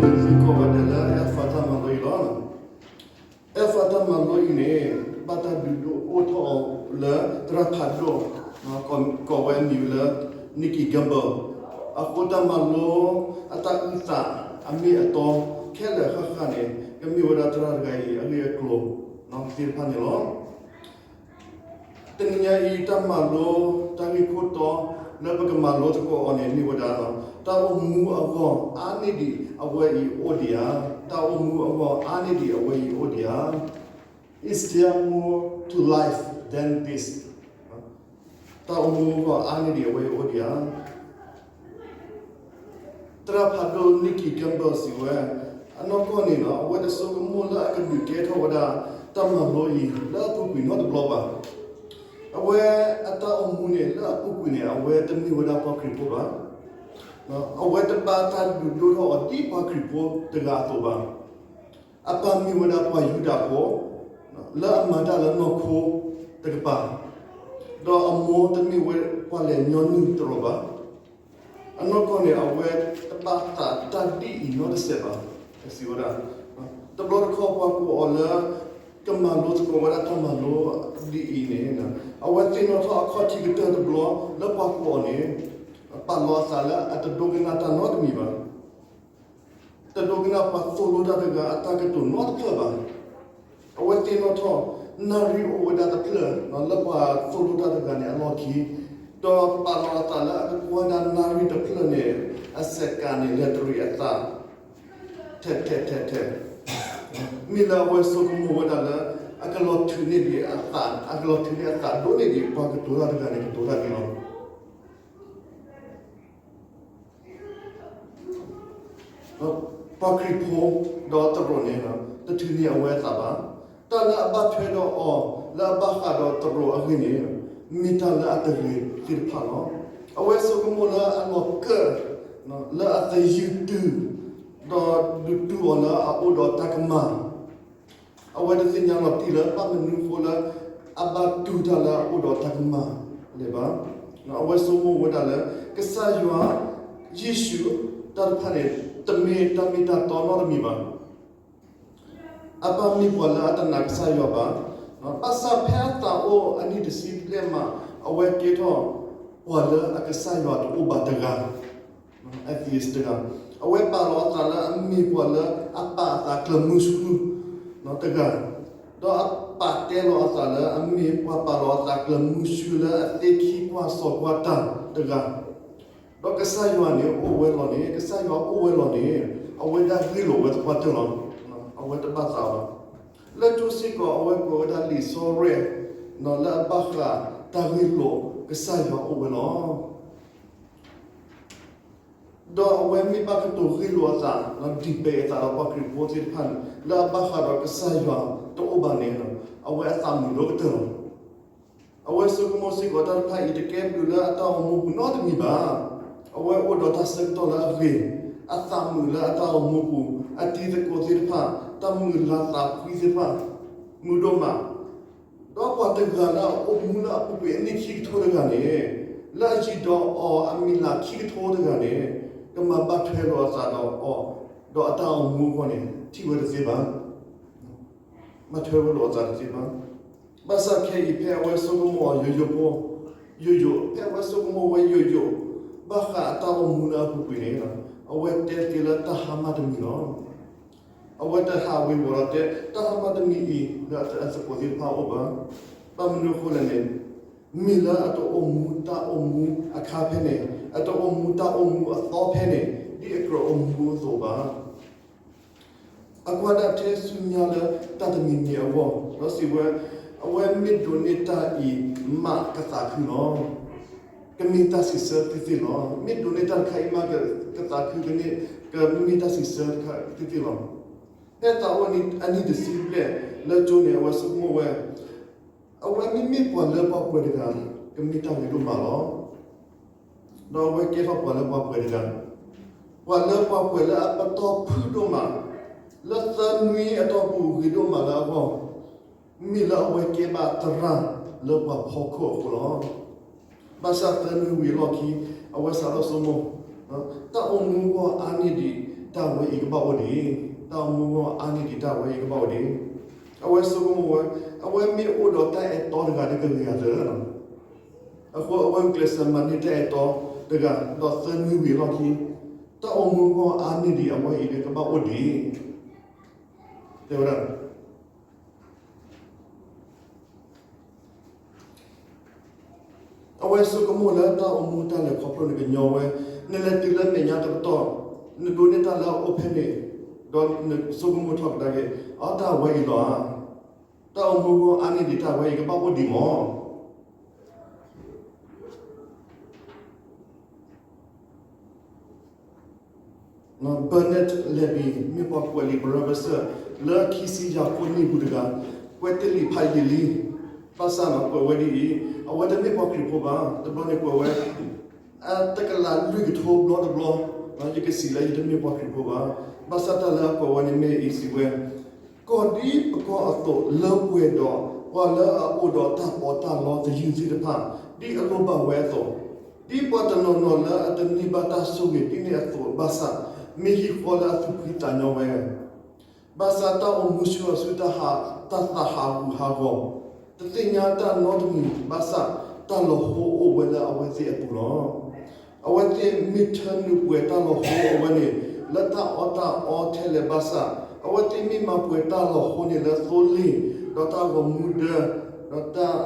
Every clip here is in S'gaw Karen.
စ့ၢ်ကီးဝဲဒၣ်လၢ Ephphatha တၢ်မၤလိအံၤလီၤ. Ephphatha တၢ်မၤလိအံၤန့ၣ် ဘၣ်တၢ်ဒုးဒိၣ်အိၣ်ထီၣ်အီၤလၢသရၣ်ဖးဒိၣ်, ကိးဝဲအမံၤဝဲလၢ Nicky Gumbel. အဃိတၢ်မၤလိအတၢ်အုၣ်သးအမ့ၢ်အတီခဲလၢာ်ဃၣ်ဃၣ်န့ၣ် ကမ့ၢ်ဝဲဒၣ်သရၣ်တဂၤအံၤအဂ့ၢ်အကျိၤ သ့ၣ်တဖၣ်န့ၣ်လီၤ. တနံၤညါအံၤ တၢ်မၤလိတၢ်ဂ့ၢ်ခိၣ်တီလၢပကမၤလိသကိးအီၤန့ၣ် မ့ၢ်ဝဲဒၣ် တၢ်အိၣ်မူအဂီၢ်အါန့ၢ်ဒံး အဝဲအံၤအိၣ်ဒံးဧါ. တၢ်အိၣ်မူအဂီၢ်အါန့ၢ်ဒံး အဝဲအံၤအိၣ်ဒံးဧါ. Is there more to life than this? တၢ်အိၣ်မူအဂီၢ်အါန့ၢ်ဒံး အဝဲအံၤအိၣ်ဒံးဧါ. သရၣ်ဖးဒိၣ် Nicky Gumbel စံးဝဲ, အနီၢ်ကီၢ်န့ၣ် အဝဲတဆိကမိၣ်လၢအကဒုးကဲထီၣ်ဝဲဒၣ် တၢ်မၤလိအံၤ လၢအပူၤကွံာ်နီတဘျီဘၣ်. အဝဲအတၢ်အိၣ်မူန့ၣ် လၢအပူၤကွံာ်န့ၣ် အဝဲတမ့ၢ်ဝဲဒၣ်ပှၤခရံာ်ဖိဘၣ်. အဝဲတဘၣ်တၢ်ဒုးဒိၣ်ထီၣ်အီၤဒ်ပှၤခရံာ်ဖိတဂၤအသိးဘၣ်. အပၢ်မ့ၢ်ဝဲဒၣ်ပှၤယူဒၤဖိ လၢအမၤတၢ်လၢနီၢ်ခိတကပၤ, ဒီးအမိၢ်တမ့ၢ်ဝဲပှၤလဲၤညီနုၢ်တရီၤဘၣ်. အနီၢ်ကီၢ်န့ၣ် အဝဲတဘၣ်သးတၢ်ဒ်အံၤနီတစဲးဘၣ်, စံးဝဲဒၣ်. တဘျီတခီၣ်ပှၤကိးအီၤလၢ ကမၤလိသကိးဝဲဒၣ်တၢ်မၤလိဒ်အံၤန့ၣ်, အဝဲသ့ၣ်နီၣ်ထီၣ်အခီၣ်ထံးကတၢၢ်တဘျီလၢပှၤကိးအီၤန့ၣ်, ပာ်လီၤအသးလၢအတဒိကနၣ်တၢ်နီတမံၤဘၣ်. တဒိကနၣ်ပှၤသိၣ်လိတၢ်တဂၤအတၢ်ကတိၤနီတဖျၢၣ်ဘၣ်. အဝဲသ့ၣ်နီၣ်ထီၣ် နၣ်ရံၣ်အိၣ်ဝဲဒၣ်တဖျၢၣ် လၢပှၤသိၣ်လိတၢ်တဂၤန့ၣ်အလီၢ်ခံ, ဒီးပာ်လီၤအသးလၢအကကွၢ်ဒၣ်နၣ်ရံၣ်တဖျၢၣ်န့ၣ် အစဲးကးန့ၣ် လဲၤတရံးအသး ထဲးထဲးထဲးထဲး, မ့ၢ်လၢအဝဲဆိကမိၣ်ဝဲဒၣ်လၢ အကလီၤထုးန့ၢ်ဒံးအသး, အကလီၤထုးန့ၢ်အသးဒိၣ်န့ၢ်ဒံး ပှၤကတိၤတၢ်တဂၤန့ၣ် ကတိၤတၢ်န့ၣ်လီၤ. ပှၤခရံာ်ဖိဒီးသရိာ်န့ၣ် တထုးန့ၢ်အဝဲအသးဘၣ်. တၢ်လၢအဘၣ်ထွဲဒီးအီၤ လၢအဘၣ်ဃးဒီးသရိာ်အဂ့ၢ်န့ၣ် မ့ၢ်တၢ်လၢအတဂ့ၤသ့ၣ်တဖၣ်လီၤ. အဝဲဆိကမိၣ်လၢအလီၤကၢၣ် လၢအသယုၢ်တုၤ ဒီးဒုးတူၢ်အီၤလၢအအိၣ်ဒီးတၢ်ကမၣ် အဝဲတသ့ၣ်ညါလီၤတံၢ်လၢဘၣ်မနုၤအဃိလၢ အဘၣ်တူၢ်တၢ်လၢအအိၣ်ဒီးတၢ်ကမၣ်လဲၣ်ဘၣ်. အဝဲဆိကမိၣ်ဝဲဒၣ်လၢ ကစၢ်ယွၤ, ယ့ၣ်ၡူး တၢ်တဖၣ်န့ၣ် တမ့ၢ်တၢ်မ့ၢ်တၢ်တီနီတမံၤဘၣ်. အပၢ်မ့ၢ်ပှၤလၢအတနာ်ကစၢ်ယွၤဘၣ်. ဘၣ်ဆၣ်ဖဲအသးအိၣ်အနံၣ်တဆံဘျဲၣ်မး အဝဲကဲထီၣ် ပှၤလၢအကစၢ်ယွၤတအိၣ်ဘၣ်တဂၤ atheist တဂၤ, အဝဲပာ်လီၤအသးလၢအမ့ၢ်ပှၤလၢအပာ်အသးကျၢၤမုဆူတဂၤ, ဒီးအပာ်တဲလီၤအသးလၢအမ့ၢ်ပှၤပာ်လီၤအသးကျၢၤမုဆူလၢအသ့ခံကွၢ်စီၤကွၢ်တၢ်တဂၤ, ဒီးကစၢ်ယွၤန့ၣ်အိၣ်ဝဲလီၤန့ၣ်, ကစၢ်ယွၤအိၣ်ဝဲလီၤန့ၣ်, အဝဲဒၣ်ဂ့ၢ်လိာ်ဝဲသပှၢ်တၢၢ်လီၤ. အဝဲတဘၣ်သးဘၣ်. လၢကၠိစ့ၢ်ကီး အဝဲကွဲးဝဲဒၣ်လံာ်ဆီရဲၣ် လၢအဘၣ်ဃးတၢ်ဂ့ၢ်လိာ်ကစၢ်ယွၤအိၣ်ဝဲလီၤ. ဒီးအဝဲမ့ၢ်ဘၣ်ကတိၤဂ့ၢ်လိာ်အသး ဒီးဒံးပဲအသးဒီးပှၤခရံာ်ဖိသ့ၣ်တဖၣ်န့ၣ် လၢအဘၣ်ဃးဒီးကစၢ်ယွၤတအိၣ်ဘၣ်န့ၣ်, အဝဲအသးမုာ်ဒိၣ်ကတၢၢ်လီၤ. အဝဲဆိကမိၣ်စ့ၢ်ကီးတၢ်တဖၣ်အံၤတကဲဘျုးလၢအတၢ်အိၣ်မူပူၤနီတမံၤဘၣ်. အဝဲအိၣ်ဒီးတၢ်ဆၢကတီၢ်လၢအဂ့ၤ, အသးမုာ်လၢအတၢ်အိၣ်မူပူၤ, အတံၤသကိးသ့ၣ်တဖၣ်, တၢ်မုာ်လၤသးဖှံသ့ၣ်တဖၣ် မုာ်ဒိၣ်မး ဒီးပှၤတဂၤလၢအအိၣ်မူလၢအပူၤကွံာ်အနံၣ်ခံကထိတဂၤန့ၣ်, လၢအယံၤဒီးအီၤအမံၤလၢခံကထိတဂၤန့ၣ်, ကမၤဘၣ်ထွဲလိာ်အသးဒီးအီၤ, ဒီးအတၢ်အိၣ်မူအဂီၢ်န့ၣ် ထံၣ်ဝဲတသ့ဘၣ်. ဘၣ်ထွဲဝဲလိာ်အသးတသ့ဘၣ်. ဘၣ်ဆၣ်ခဲအံၤဖဲအဝဲဆိကမိၣ်အီၤယိာ်ယိာ်ဖိ, ယိာ်ယိာ်, ဖဲအဝဲဆိကမိၣ်ဝဲယိာ်ယိာ် ဘၣ်ဃးအတၢ်အိၣ်မူလၢအပူၤကွံာ်န့ၣ်, အဝဲတဲသ့လၢတၢ်ဟါမၢ်တမံၤလီၤ. အဝဲတဟးဝ့ၤဝီၤဒီးတဲ တၢ်ဟါမၢ်တမံၤအံၤ လၢအသကိးသ့ၣ်တဖၣ်အအိၣ်ဘၣ်. ဘၣ်မနုၤအဃိလဲၣ်န့ၣ်, မ့ၢ်လၢအတအိၣ်မူတၢ်အိၣ်မူအခါဖဲန့ၣ်, အတအိၣ်မူတၢ်အိၣ်မူအသီဖဲန့ၣ် ဒ်အကြၢးအိၣ်မူအသိးဘၣ်. အကွၢ်ဒၣ်ထဲဆူညါလၢတၢ်တမံၤမံၤအဂီၢ်, ဒီးစံးဝဲ, အဝဲမ့ၢ်ဒိးန့ၢ်တၢ်အံၤမးကသးခုလီၤ. ကမ့ၢ်တၢ်စံးဆၢသ့ၣ်သ့ၣ်လီၤ. မ့ၢ်ဒိးန့ၢ်တၢ်တခါအံၤမးကသးခု, ကမ့ၢ်တၢ်စံးဆၢတခါသ့ၣ်သ့ၣ်လီၤ. ဖဲသးအိၣ်အနံၣ်တဆံဘျဲၣ်လၢကၠိန့ၣ် အဝဲဆိကမိၣ်ဝဲ, အဝဲမ့မ့ၢ်ပှၤလၢပှၤပှဲၤတဂၤ ကမ့ၢ်တၢ်ဂ့ၤဒိၣ်မးလီၤ. ဒီးအဝဲကဲထီၣ်ပှၤလၢပှၤပှဲၤတဂၤ, ပှၤလၢပှၤပှဲၤလၢအပတီၢ်ဖုၣ်ဒိၣ်မး, လၢသၢနွံအတီၢ်ပူၤဂ့ၤဒိၣ်မးလၢအဂီၢ်, မ့ၢ်လၢအဝဲကဲဘၣ်သရၣ်လၢပှၤဖီခိၣ်အဃိလီၤ. ဘၣ်ဆၣ်သၢနွံဝံၤအလီၢ်ခံ အဝဲစးထီၣ်ဆိကမိၣ်, တၢ်အိၣ်မူအဂီၢ်အါန့ၢ်ဒံး တၢ်ဝဲအံၤကဘၣ်အိၣ်ဒံး, တၢ်အိၣ်မူအဂီၢ်အါန့ၢ်ဒံးတၢ်ဝဲအံၤကဘၣ်အိၣ်ဒံး. အဝဲဆိကမိၣ်ဝဲ, အဝဲမ့ၢ်အိၣ်ဒီးတၢ်အဲၣ်တီတဂၤတကဂ့ၤဂၤသၢလီၤ. အဃိအဝဲဂုာ်ကျဲးစၢးမၤန့ၢ်တၢ်အဲၣ်တီတဂၤ, ဒီးသၢနွံဝံၤအလီၢ်ခံ, တၢ်အိၣ်မူအဂီၢ်အါန့ၢ်ဒံးအဝဲအံၤဒီးကဘၣ်အိၣ်ဒံး, တဲဝဲဒၣ် အဝဲဆိကမိၣ်လၢတၢ်အိၣ်မူတၢ်လဲၤခီဖျိန့ၣ်ကညီဝဲ, နလဲၤတုၤလၢမဲာ်ညါတပတီၢ်, နဒိးန့ၢ်တၢ်လၢအအိၣ်ဖဲန့ၣ်, ဒီးနဆိကမိၣ်ထီၣ်ကဒါက့ၤ, အတၢ်ဝဲအံၤလီၤဧါ, တၢ်အိၣ်မူအဂီၢ်အါန့ၢ်ဒံးတၢ်ဝဲအံၤကဘၣ်အိၣ်ဒံးမီၢ် Bernard Levy မ့ၢ်ပှၤကွဲးလံာ်ပရၢဘၢစၢၣ် လၢခံဆံယၤဖိနံၣ်ပူၤတဂၤ, ကွဲးတ့ၢ်လံာ်ဖးယံာ်လံ, ဘၣ်ဆၣ်ဒီးကွဲးဝဲဒ်အံၤ, အဝဲတမ့ၢ်ပှၤခရံာ်ဖိဘၣ်, တဘျီန့ၣ်ကွဲးဝဲ, တကလးလွံၢ်ကထိဘျီတဘျီ, ယကစံးလၢယတမ့ၢ်ပှၤခရံာ်ဖိဘၣ်, ဘၣ်ဆၣ်တၢ်လၢအကွဲးဝဲန့ၣ်မ့ၢ်အံၤစံးဝဲ ကီၢ်ဒ်ပကီၢ်အသိးလၢပှဲၤဒီး ပှၤလၢအအိၣ်ဒီးတၢ်ပီးတၢ်လီသယုၢ်သ့ၣ်တဖၣ် ဒ်အလိၣ်ဘၣ်ဝဲအသိး, ဒ်ပှၤတနီၤနီၤလၢအတန့ၢ်ဘၣ်တၢ်ဆိၣ်ဂ့ၤဒ်န့ၣ်အသိးဘၣ်ဆၣ်, မ့ၢ်ဟံၣ်ဃီလၢအသူၣ်ဖှံသးညီဝဲ, ဘၣ်ဆၣ်တၢ်အိၣ်မူဆူအီၤဆူ တၢ်ဟးဂူာ်ဟးဂီၤ, တသ့ၣ်ညါတၢ်နီတမံၤဘၣ်ဆၣ်, တၢ်လီၤဟိအိၣ်ဝဲလၢအဝဲသ့ၣ်အပူၤလီၤ. အဝဲသ့ၣ်မ့ၢ်ထၢနုာ်ပှဲၤတၢ်လီၤဟိအဝဲန့ၣ်, လၢတၢ်အီၣ်တၢ်အီထဲလဲၣ်ဘၣ်ဆၣ်, အဝဲသ့ၣ်မ့ၢ်မၤပှဲၤတၢ်လီၤဟိန့ၣ်လၢသိလ့ၣ်, ဒီးတၢ်ဂီၤမူဒၢ, ဒီးတၢ်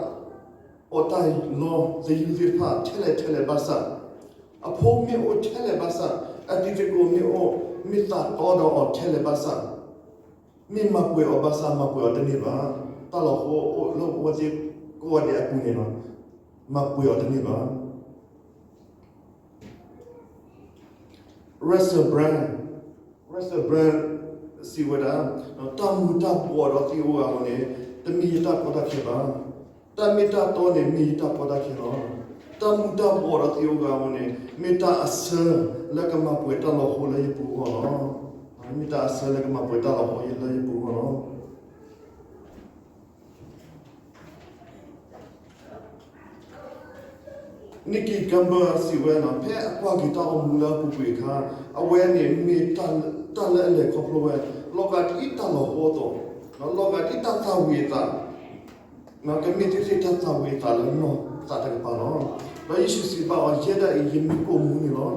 ပီးတၢ်လီသယုၢ်သ့ၣ်တဖၣ်ထဲလဲၣ်ထဲလဲၣ်ဘၣ်ဆၣ်, အဖိမ့ၢ်အိၣ်ထဲလဲၣ်ဘၣ်ဆၣ်, အတံၤသကိးမ့ၢ်အိၣ်, မ့ၢ်သးတီဒီးအီၤထဲလဲၣ်ဘၣ်ဆၣ်, မ့ၢ်မၤပှဲၤအီၤဘၣ်ဆၣ် မၤပှဲၤအီၤတန့ၢ်ဘၣ်. တၢ်လီၤဟိအိၣ်လၢအဝဲသ့ၣ်ကိးဂၤဒဲးအပူၤန့ၣ်လီၤ. မၤပှဲၤအီၤတန့ၢ်ဘၣ်. Russell Brand, Russell Brand စံးဝဲဒၣ်, တၢ်မူၤတၢ်ဘှီးဒီးသ့ၣ်အိၣ်ဂၤအဂီၢ်န့ၣ်, တမ့ၢ်ယတၢ်ကီတၢ်ခဲဘၣ်. တၢ်မ့ၢ်တၢ်တီန့ၣ် မ့ၢ်ယတၢ်ကီတၢ်ခဲလီၤ. တၢ်မူၤတၢ်ဘှီးဒီးသ့ၣ်အိၣ်ဂၤအဂီၢ်န့ၣ် မ့ၢ်တၢ်အဆၢလၢကမၤပှဲၤတၢ်လီၤဟိလၢယပူၤအဂီၢ်လီၤ. မ့ၢ်တၢ်အဆၢလၢကမၤပှဲၤတၢ်လီၤဟိလၢယပူၤအဂီၢ်လီၤ. နံၣ်ကံၣ်ကၢဘၢစံးဝဲန့ၣ်, ဖဲအကွၢ်က့ၤတၢ်အိၣ်မူလၢအပူၤကွံာ်အခါ, အဝဲန့ၣ်မ့ၢ်တၢ်လၢအလဲၤခီဖျိဝဲ, လီၤဂာ်ဒ်တၢ်လီၤဟိအသိး, လီၤဂာ်ဒ်တၢ်သၣ်ဝံၤအသး, ကမ့ၢ်သ့ၣ်သ့ၣ်တၢ်သၣ်ဝံၤအသးလၢနီၢ်သးတကပၤလီၤ. ဒီးယ့ၣ်ၡူးစံးဘၣ်အီၤ, ယဲဒၣ်အံၤယမ့ၢ်ကိၣ်မူန့ၣ်လီၤ.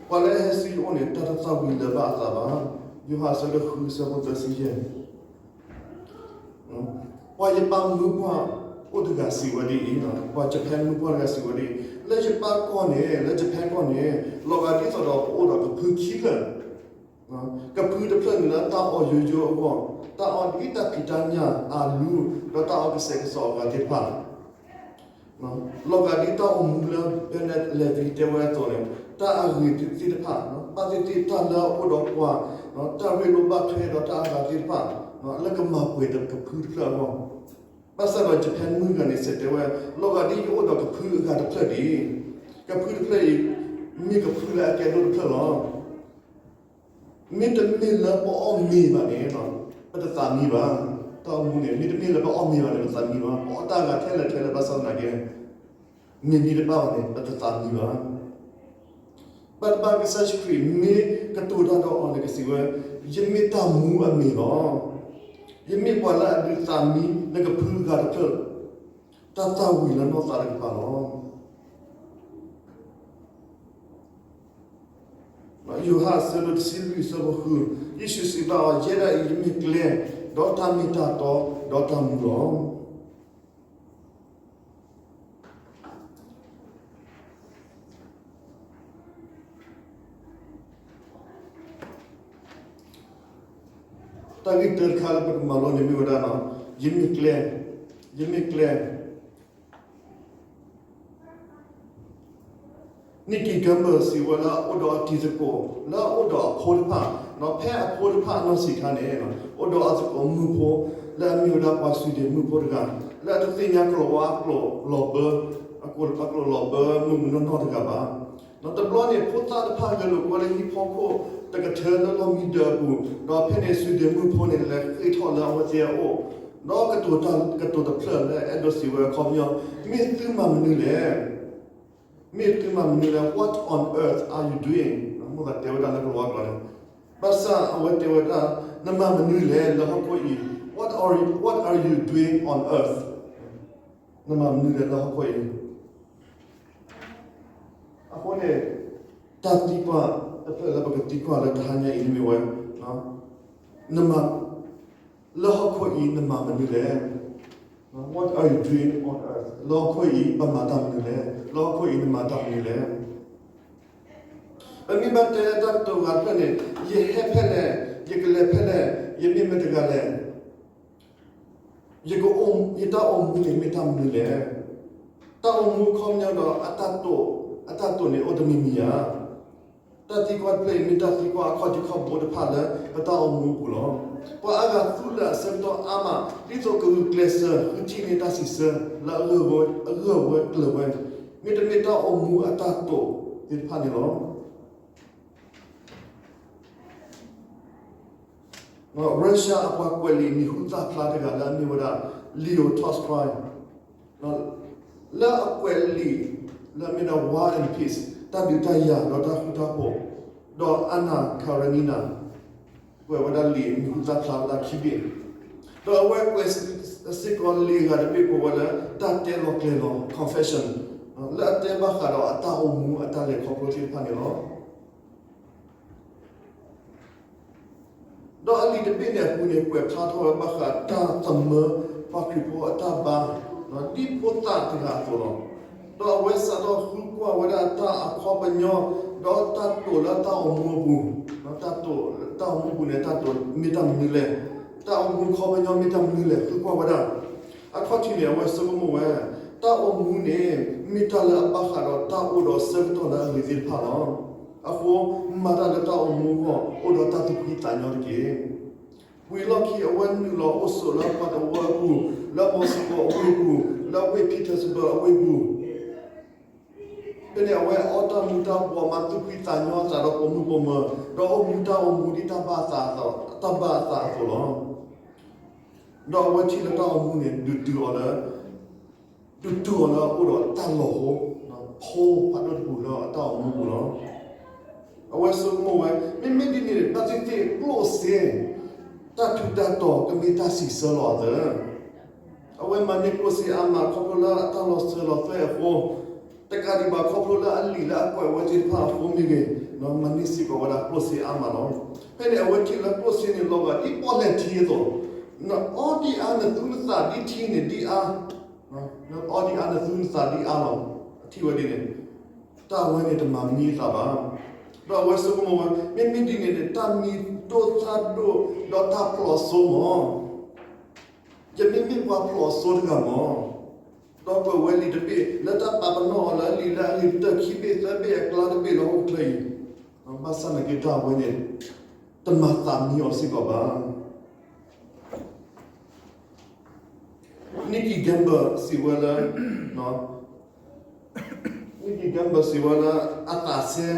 ပှၤလၢအဟဲဆူယအိၣ်န့ၣ် တၢ်တသၣ်ဝံၤလၢၤဘၣ်အသးဘၣ်. ယိၤဟၣ်အဆၢဒိၣ်ဃုအဆၢဖိသၢဆံယဲၢ် ပှၤယပၣ်မုၢ်ပှၢ်အိၣ်တဂၤစံးဝဲဒ်အံၤ, ပှၤယပၣ်မုၢ်ပှၢ်တဂၤစံးဝဲဒ်အံၤ, လၢယပၣ်ကီၢ်န့ၣ်, လၢယပၣ်ကီၢ်န့ၣ်, လီၤဂာ်ဒ်သိးဒီးပအိၣ်ဒီးကဖုခံဖျၢၣ်, ကဖုတဖျၢၣ်န့ၣ်လၢတၢ်အီၣ်ယိယိအဂီၢ်, တၢ်အီၣ်ဒ်တၢ်ဖံးတၢ်ညၣ်အလူ, ဒီးတၢ်အီၣ်ကစဲးကစီးအဂၤသ့ၣ်တဖၣ် လီၤဂာ်ဒ်တၢ်အိၣ်မူလၢ Bernard Levy တဲဝဲအသိးန့ၣ်, တၢ်အဂ့ၤသ့ၣ်တဖၣ်, ဘၣ်သ့ၣ်သ့ၣ်တၢ်လၢအအိၣ်ဒီးပှၤ, တၢ်ရ့လိာ်ဘၣ်ထွဲဒီးတၢ်အဂၤသ့ၣ်တဖၣ်, လၢကမၤပှဲၤဒီးကဖုတဖျၢၣ်အဂီၢ်, ဘၣ်ဆၣ်ဒီး ယပၣ်မုၢ်တဂၤန့ၣ် စံးတဲဝဲ, လီၤဂာ်ဒ်ယအိၣ်ဒီးကဖုအဂၤတဖျၢၣ်ဒ်အံၤ, ကဖုတဖျၢၣ်အံၤ မ့ၢ်ကဖုလၢအကဲဒိၣ်တဖျၢၣ်လီၤ. မ့တမ့ၢ်လၢပအီၣ်မ့ၤဘၣ်န့ၣ်, ပတသးမံဘၣ်. တၢ်အိၣ်မူန့ၣ် မ့တမ့ၢ်လၢပအီၣ်မ့ၤဘၣ်န့ၣ် ပသးမံဘၣ်. ပအီၣ်တၢ်ဂၤထဲလဲၣ်ထဲလဲၣ်ဘၣ်ဆၣ်သနာ်က့, မ့မ့ၢ်တဘၣ်ဘၣ်န့ၣ် ပတသးမံဘၣ်. ဘၣ်တဘၣ်ကစၢ်ယ့ၣ်ၡူးခရံာ်မ့ၢ်ကတိၤတၢ်ဒီးအီၤန့ၣ် ကစံးဝဲ, ယမ့ၢ်တၢ်မူအမ့ၤလီၤ. ယမ့ၢ်ပှၤလၢအဒုးသးမံနကဖုအဂၤတဖျၢၣ်, တၢ်သၣ်ဝံၤလၢနီၢ်သးတကပၤလီၤ. ယိၤဟၣ်အဆၢဒိၣ်တဆံလွံၢ်အဆၢဖိဃု, ယ့ၣ်ၡူးစံးဘၣ်အီၤ, ယဲဒၣ်အံၤယမ့ၢ်ကျဲ, ဒီးတၢ်မ့ၢ်တၢ်တီ, ဒီးတၢ်မူလီၤ. တၢ်ဂ့ၢ်တၢတခါလၢပကမၤလိန့ၣ်မ့ၢ်ဝဲဒၣ်, ယမ့ၢ်ကျဲ, ယမ့ၢ်ကျဲ Nicky Gumbel စံးဝဲလၢအအိၣ်ဒီးအတံၤသကိး, လၢအအိၣ်ဒီးအဖိတဖၣ်, ဖဲအဖိတဖၣ်အနီၢ်ဆံးခါန့ၣ်, အိၣ်ဒီးအသကိးမုၣ်ဖိ, လၢအမ့ၢ်ဝဲဒၣ်ပှၤ Sweden မုၣ်ဖိတဂၤ, လၢအတသ့ၣ်ညါကလံးဝါအကျိာ်လီၤဘၢ, အကျိာ်လီၤဘၢ မုၢ်မုၢ်နီၢ်နီၢ်တဂၤဘၣ်. တဘျီန့ၣ် ဖိသၣ်တဖၣ်ဂဲၤလိာ်ကွဲလၢဟံၣ်ဖီခိၣ်တကထၢလၢလီၢ်မံဒၢးအပူၤ, ဒီးဖဲန့ၣ် Sweden မုၣ်ဖိန့ၣ် လဲၤဃ့ၢ်ထီၣ်လၢအဝဲသ့ၣ်အအိၣ်, ဒီးကတိၤတဖျၢၣ်လၢအဲၣ်ဒိးစံးဝဲအခီပညီ, မ့ၢ်သုမၤမနုၤလဲၣ်. မ့ၢ်သုမၤမနုၤလဲၣ်, What on earth are you doing? မိၣ်သးတဲဝဲဒၣ်လၢကလံးဝါကျိာ်န့ၣ်, ဘၣ်ဆၣ်အဝဲတဲဝဲဒၣ်, နမၤမနုၤလဲၣ်လၢဟီၣ်ခိၣ်အံၤ, what are, what are you doing on earth? နမၤမနုၤလဲၣ်လၢဟီၣ်ခိၣ်အံၤ. အဃိန့ၣ်, တၢ်သံကွၢ်တဖျၢၣ်လၢပကသံကွၢ်လၢတဟါညါအံၤန့ၣ်မ့ၢ်ဝဲ, နမၤ, လၢဟီၣ်ခိၣ်အံၤ နမၤမနုၤလဲၣ်. What are you doing on earth? လၢဟီၣ်ခိၣ်အံၤ ပမၤတၢ်မနုၤလဲၣ်. လၢဟီၣ်ခိၣ်အံၤ နမၤတၢ်မနုၤလဲၣ်. ပမ့ၢ်ဘၣ်တဲလၢတၢ်ကတိၤဂၤတဖျၢၣ်န့ၣ်, ယဟဲဖဲလဲၣ်, ယကလဲၤဖဲလဲၣ်, ယမ့ၢ်မတၤတဂၤလဲၣ်, ယက, ယတၢ်အိၣ်မူန့ၣ်မ့ၢ်တၢ်မနုၤလဲၣ်. တၢ်အိၣ်မူအခီပညီဒီး အတၢ်တိာ်, အတၢ်တိာ်န့ၣ်အိၣ်တမံၤမံၤဧါ. တၢ်သံကွၢ်တဖျၢၣ်အံၤ မ့ၢ်တၢ်သံကွၢ်အခီၣ်ထံးခီၣ်ဘိတဖၣ်လၢပတၢ်အိၣ်မူအပူၤလီၤ. ပှၤအါဂၤသူလၢအဆၢကတီၢ်အါမး ဒ်သိးကဂုာ်ကျဲးစၢး ဃုထံၣ်န့ၢ်တၢ်စံးဆၢလၢအဂၢၢ်ဝဲ, အဂၢၢ်ဝဲကျၢၤဝဲ, မ့တမ့ၢ်တၢ်အိၣ်မူအတၢ်တိာ်သ့ၣ်တဖၣ်န့ၣ်လီၤ. Russia အပှၤကွဲးလံာ်မံၤဟူသၣ်ဖျါတဂၤလၢအမ့ၢ်ဝဲဒၣ် Leo Tolstoy လၢအကွဲးလံာ်လၢအမ့ၢ်ဒၣ် War and Peace တၢ်ဒုးတၢ်ယၤဒီးတၢ်ဃူတၢ်ဖိး, ဒီး Anna Karenina ကွဲးဝဲဒၣ်လံာ်မံၤဟူသၣ်ဖျါဝဲဒၣ်ခံဘ့ၣ်, ဒီးအဝဲကွဲးစ့ၢ်ကီးလံာ်အဂၤတဘ့ၣ်ကိးဝဲလၢ တၢ်တဲလီၤကျဲၤလီၤ confession လၢအတဲဘၣ်ဃးဒီးအတၢ်အိၣ်မူအတၢ်လဲၤခီဖျိသ့ၣ်တဖၣ်န့ၣ်လီၤ. ဒီးအလံာ်တဘ့ၣ်န့ၣ်အပူၤန့ၣ် ကွဲးဖျါထီၣ်ဝဲဘၣ်ဃးတၢ်သမၢပှၤခရံာ်ဖိအတၢ်ဘါ ဒ်ဖိသၣ်တဂၤအသိးလီၤ. ဒီးအဝဲစးထီၣ်ဃုကွၢ်ဝဲဒၣ်တၢ်အခီပညီ, ဒီးတၢ်တိာ်လၢတၢ်အိၣ်မူအပူၤ, တၢ်တိာ်, တၢ်အိၣ်မူအပူၤန့ၣ် တၢ်တိာ်မ့ၢ်တၢ်မနုၤလဲၣ်, တၢ်အိၣ်မူအခီပညီမ့ၢ်တၢ်မနုၤလဲၣ် ဃုကွၢ်ဝဲဒၣ်. အခီၣ်ထံးန့ၣ် အဝဲဆိကမိၣ်ဝဲ, တၢ်အိၣ်မူန့ၣ် မ့ၢ်တၢ်လၢအဘၣ်ဃးဒီးတၢ်အိၣ်ဒီးဆၢကတီၢ်လၢအဂ့ၤသ့ၣ်တဖၣ်လီၤ. အဃိ မၤတၢ်လၢတၢ်အိၣ်မူအဂီၢ် အိၣ်ဒီးတၢ်သူၣ်ဖှံသးညီတက့ၢ်. ဝံၤလီၢ်ခံအဝဲနုာ်လီၤအိၣ်ဆိးလၢပှၤတဝၢအပူၤ, လၢ Moscow အဝ့ၢ်ပူၤ, လၢဝ့ၢ် Petersburg အဝ့ၢ်ပူၤ, ဖဲန့ၣ်အဝဲအီၣ်တၢ်မူၤတၢ်ဘှီး မၤသူၣ်ဖှံသးညီအသးဒီးပိာ်မုၣ်ပိာ်မၢၤ, ဒီးအိၣ်မူတၢ်အိၣ်မူဒ်တၢ်ဘၣ်အသးအသိး, တၢ်ဘၣ်အသးအသိးလီၤ. ဒီးအဝဲထံၣ်လၢတၢ်အိၣ်မူန့ၣ် ဒုးတုၤအီၤလၢ ဒုးတုၤအီၤလၢအအိၣ်ဒီးတၢ်လီၤဟိ, ဖိဖးဒိၣ်တပူၤလၢအတၢ်အိၣ်မူပူၤလီၤ. အဝဲဆိကမိၣ်ဝဲ, မ့မ့ၢ်ဒ်န့ၣ် ဘၣ်သ့ၣ်သ့ၣ်ကျိၣ်စ့ တၢ်ထူးတၢ်တီၤကမ့ၢ်တၢ်စံးဆၢလီၤအသး. အဝဲမၤန့ၢ်ကျိၣ်စ့အါမးခီဖျိလၢအတၢ်လီၤစၢၤလီၤသွဲၣ်အဃိ, တကးဒံးဘၣ်ခီဖျိလၢအလံာ်လၢအကွဲးဝဲသ့ၣ်တဖၣ်အဃိမ့ၢ်ဂ့ၤ, မၤန့ၢ်စ့ၢ်ကီးဝဲဒၣ်ကျိၣ်စ့အါမးလီၤ. ဖဲန့ၣ်အဝဲထံၣ်လၢကျိၣ်စ့န့ၣ်လီၤဂာ်ဒ်ပီၣ်လဲၣ်ထံအသိး, နအီၣ်ဒံးအါ နသူနသးဒ်ထံန့ၣ်ဒ်အါ, နအီၣ်ဒံးအါ နသူနသးဒ်အါလီၤ. အထံၣ်ဝဲဒ်န့ၣ်, တၢ်ဝဲန့ၣ်တမၤမံအသးဘၣ်. ဒီးအဝဲဆိကမိၣ်ဝဲ, မ့မ့ၢ်ဒ်န့ၣ်န့ၣ် တၢ်မံၤဒိၣ်သၣ်ဒိၣ် ဒီးတၢ်ဖျိးစိမး, ယမ့မ့ၢ်ပှၤဖျိးစိတဂၤမး, ဒီးကွဲးဝဲလံာ်တဘ့ၣ် လၢတၢ်ပာ်ပနီၣ်အီၤလၢအလံာ်လၢအဂ့ၤကတၢၢ်ခံဘ့ၣ်သၢဘ့ၣ်အကျါတဘ့ၣ်လၢဟီၣ်ခိၣ်ချၢအံၤ, ဘၣ်ဆၣ်နာ်က့တၢ်ဝဲန့ၣ် တမၤသးမံအီၤစ့ၢ်ကီးဘၣ်. Nikki Gamble စံးဝဲလၢ, Nikki Gamble စံးဝဲလၢ အသးစဲ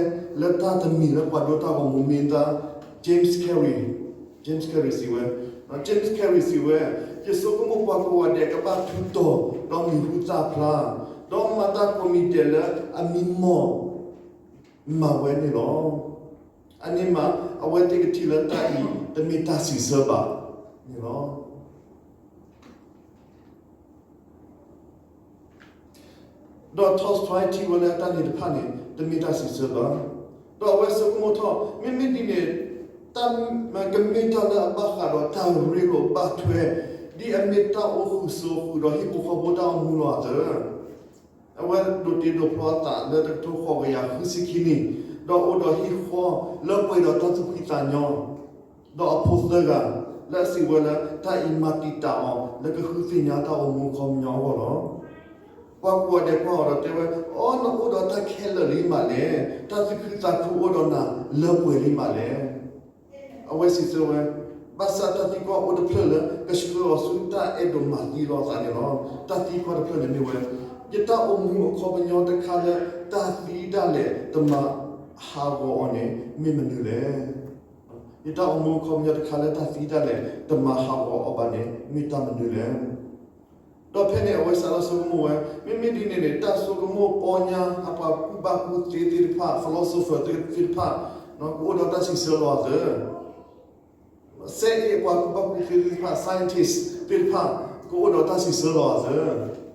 လၢတၢ်တမံၤလၢပှၤဒိတၢ်ဂီၤမူမ့ၢ်တၢ် James Carey, James Carey စံးဝဲ, James Carey စံးဝဲ, ယဆိကမိၣ်ပှၤကိးဂၤဒဲးကဘၣ်ထူးတီၤ ဒီးမံၤဟူသၣ်ဖျါ, ဒီးမၤတၢ်ကိးမံၤဒဲးလၢအမံၤမီၢ် မၤဝဲန့ၣ်လီၤ. အန့ၣ်မး အဝဲသ့ၣ်ကထံၣ်လၢတၢ်အံၤ တမ့ၢ်တၢ်စံးဆၢဘၣ်န့ၣ်လီၤ. ဒီး Tolstoy ထံၣ်ဝဲလၢတၢ်န့ၣ်တဖၣ်န့ၣ် တမ့ၢ်တၢ်စံးဆၢဘၣ်. ဒီးအဝဲဆိကမိၣ်ထီၣ် မ့မ့ၢ်ဒ်န့ၣ် တၢ်ကမ့ၢ်တၢ်လၢအဘၣ်ဃးဒီးတၢ်ရ့လိာ်ဘၣ်ထွဲ ဒ်အမ့ၢ်တၢ်အိၣ်ဃုာ်စိာ်ဃုာ်ဒီးဟံၣ်ဖိဃီဖိတၢ်အိၣ်မူလီၤအသး အဝဲဒိးတ့ဒိးဖျီအသးလၢတကထိဃိးကယၤဃုဆံခံနံၣ်, ဒီးအိၣ်ဒီးဟံၣ်ဃီလၢပှဲၤဒီးတၢ်သူၣ်ဖှံသးညီ, ဒီးအဖိသၢဂၤ လၢအစံးဝဲလၢ တၢ်အံၤမၤတံာ်တာ်အီၤလၢကဃုသ့ၣ်ညါတၢ်အိၣ်မူအခီပညီအဂီၢ်လီၤ. ပှၤကိးဂၤဒဲးကွၢ်အီၤဒီးတဲဝဲ, အိ နအိၣ်ဒီးတၢ်ခဲလၢာ်လံမးလဲၣ်, တၢ်သူၣ်ခုသးခုအိၣ်ဒီးနၤလၢပှဲၤလံမးလဲၣ်. အဝဲစံးဆၢဝဲ, ဘၣ်ဆၣ်တၢ်သံကွၢ်အိၣ်တဖျၢၣ်လၢကဆှၢအီၤဆူတၢ်အဲၣ်ဒိးမၤသံလီၤအသးန့ၣ်လီၤ. တၢ်သံကွၢ်တဖျၢၣ်န့ၣ်မ့ၢ်ဝဲ, ယတၢ်အိၣ်မူအခီပညီတခါလၢတၢ်သံဒၣ်လဲာ်တမၤဟးဂီၤအီၤန့ၣ် မ့ၢ်မနုၤလဲၣ်. ယတၢ်အိၣ်မူအခီပညီတခါလၢတၢ်သံဒၣ်လဲာ်တမၤဟးဂီၤအီၤဘၣ်န့ၣ် မ့ၢ်တၢ်မနုၤလဲၣ်. ဒီးဖဲန့ၣ်အဝဲစးထီၣ်ဆိကမိၣ်ဝဲ, မ့မ့ၢ်ဒ်န့ၣ်န့ၣ် တၢ်ဆိကမိၣ်ပီညါအပှၤကူၣ်ဘၣ်ကူၣ်သ့သ့ၣ်တဖၣ် philosopher သ့ၣ်တဖၣ် ကအိၣ်ဒီးတၢ်စံးဆၢလီၤအသး စဲအ့ၣ်ပှၤကူၣ်ဘၣ်ကူၣ်သ့သ့ၣ်တဖၣ် scientist သ့ၣ်တဖၣ် ကအိၣ်ဒီးတၢ်စံးဆၢလီၤအသး ဒီး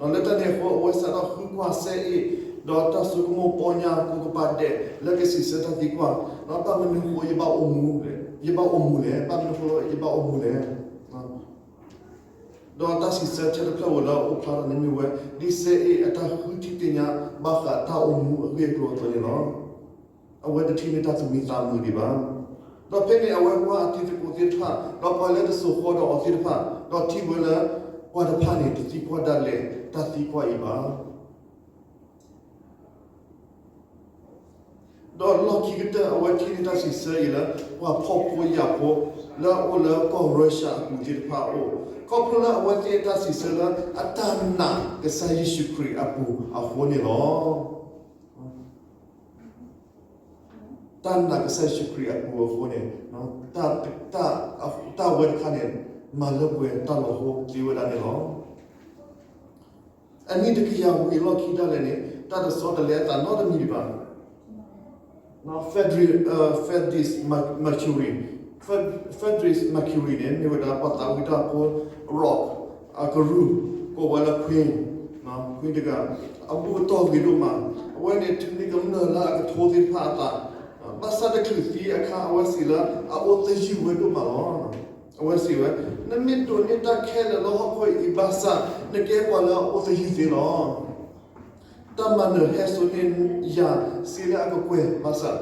လၢတၢ်န့ၣ်အဃိ အဝဲစးထီၣ်ဃုကွၢ်စဲအ့ၣ် ဒီးတၢ်စိကမီၤပီညါကိးကပၤဒဲး လၢကစံးဆၢတၢ်သံကွၢ်, ဘၣ်မနုၤဃိယဘၣ်အိၣ်မူလဲၣ်, ယဘၣ်အိၣ်မူလဲၣ်, ဘၣ်မနုၤဃိယဘၣ်အိၣ်မူလဲၣ်. ဒီးတၢ်စံးဆၢထဲတဖျၢၣ်ဧိၤလၢအအိၣ်ဖျါထီၣ်န့ၣ်မ့ၢ်ဝဲ ဒ်စဲအ့ၣ်အတၢ်ဃုထံၣ်သ့ၣ်ညါဘၣ်ဃးတၢ်အိၣ်မူအဂ့ၢ်အကျိၤအသိးန့ၣ်လီၤ. အဝဲတထံၣ်န့ၢ်တၢ်သူၣ်မံသးမုာ်ဒံးဘၣ်. ဒီးဖဲန့ၣ်အဝဲကွၢ်အတံၤသကိးသ့ၣ်တဖၣ် ဒီးပှၤလၢတစိၤဃီဒီးအီၤသ့ၣ်တဖၣ် ဒီးထံၣ်ဝဲလၢ ပှၤတဖၣ်န့ၣ် တသံကွၢ်ဒၣ်လဲာ်တၢ်သံကွၢ်အံၤဘၣ်. ဒီးလီၢ်ခံကတၢၢ် အဝဲထံၣ်န့ၢ်တၢ်စံးဆၢအံၤလၢ ပှၤဖှီၣ်ဖိယာ်ဖိ လၢအအိၣ်လၢကီၢ်ရၢရှၢအပူၤသ့ၣ်တဖၣ်အအိၣ်, ခီဖျိလၢအဝဲသ့ၣ်အတၢ်စံးဆၢလၢ အတၢ်နာ်ကစၢ်ယ့ၣ်ၡူးခရံာ်အပူၤအဃိန့ၣ်လီၤ. တၢ်နာ်ကစၢ်ယ့ၣ်ၡူးခရံာ်အပူၤအဃိန့ၣ် တၢ်ဝဲတခါန့ၣ် မၤလၢပှဲၤတၢ်လီၤဟိသ့ဝဲဒၣ်န့ၣ်လီၤ. အနံၣ်တကယၤဝံၤအလီၢ်ခံဒၣ်လဲာ်န့ၣ် တၢ်တစီတလဲအသးနီတမံၤဒံးဘၣ်. Frederick, Frederick Mercury, Frederick Mercury န့ၣ် မ့ၢ်ဝဲဒၣ်ပှၤသးဝံၣ်တၢ်ဖိ rock အကရူၢ် ကိးဝဲလၢ Queen, Queen တဂၤ အဘူၣ်အတီၢ်ဂ့ၤဒိၣ်မး, အဝဲန့ၣ် ထုးန့ၢ်ကမျၢၢ်လၢအကထိသ့ၣ်တဖၣ်အသး, ဘၣ်ဆၣ်တချုးသံအခါ အဝဲစံးလၢအအိၣ်သယုၢ်ဝဲဒိၣ်မးလီၤ. အဝဲစံးဝဲ, နမ့ၢ်ဒိးန့ၢ်တၢ်ခဲလၢာ်လၢဟီၣ်ခိၣ်အံၤဘၣ်ဆၣ် နကဲပှၤလၢအအိၣ်သယုၢ်သ့လီၤ. တၢ်မၤနၢၤဟဲစိာ်န့ၢ်ယၤစ့လၢအကကွဲၢ်ဘၣ်ဆၣ်,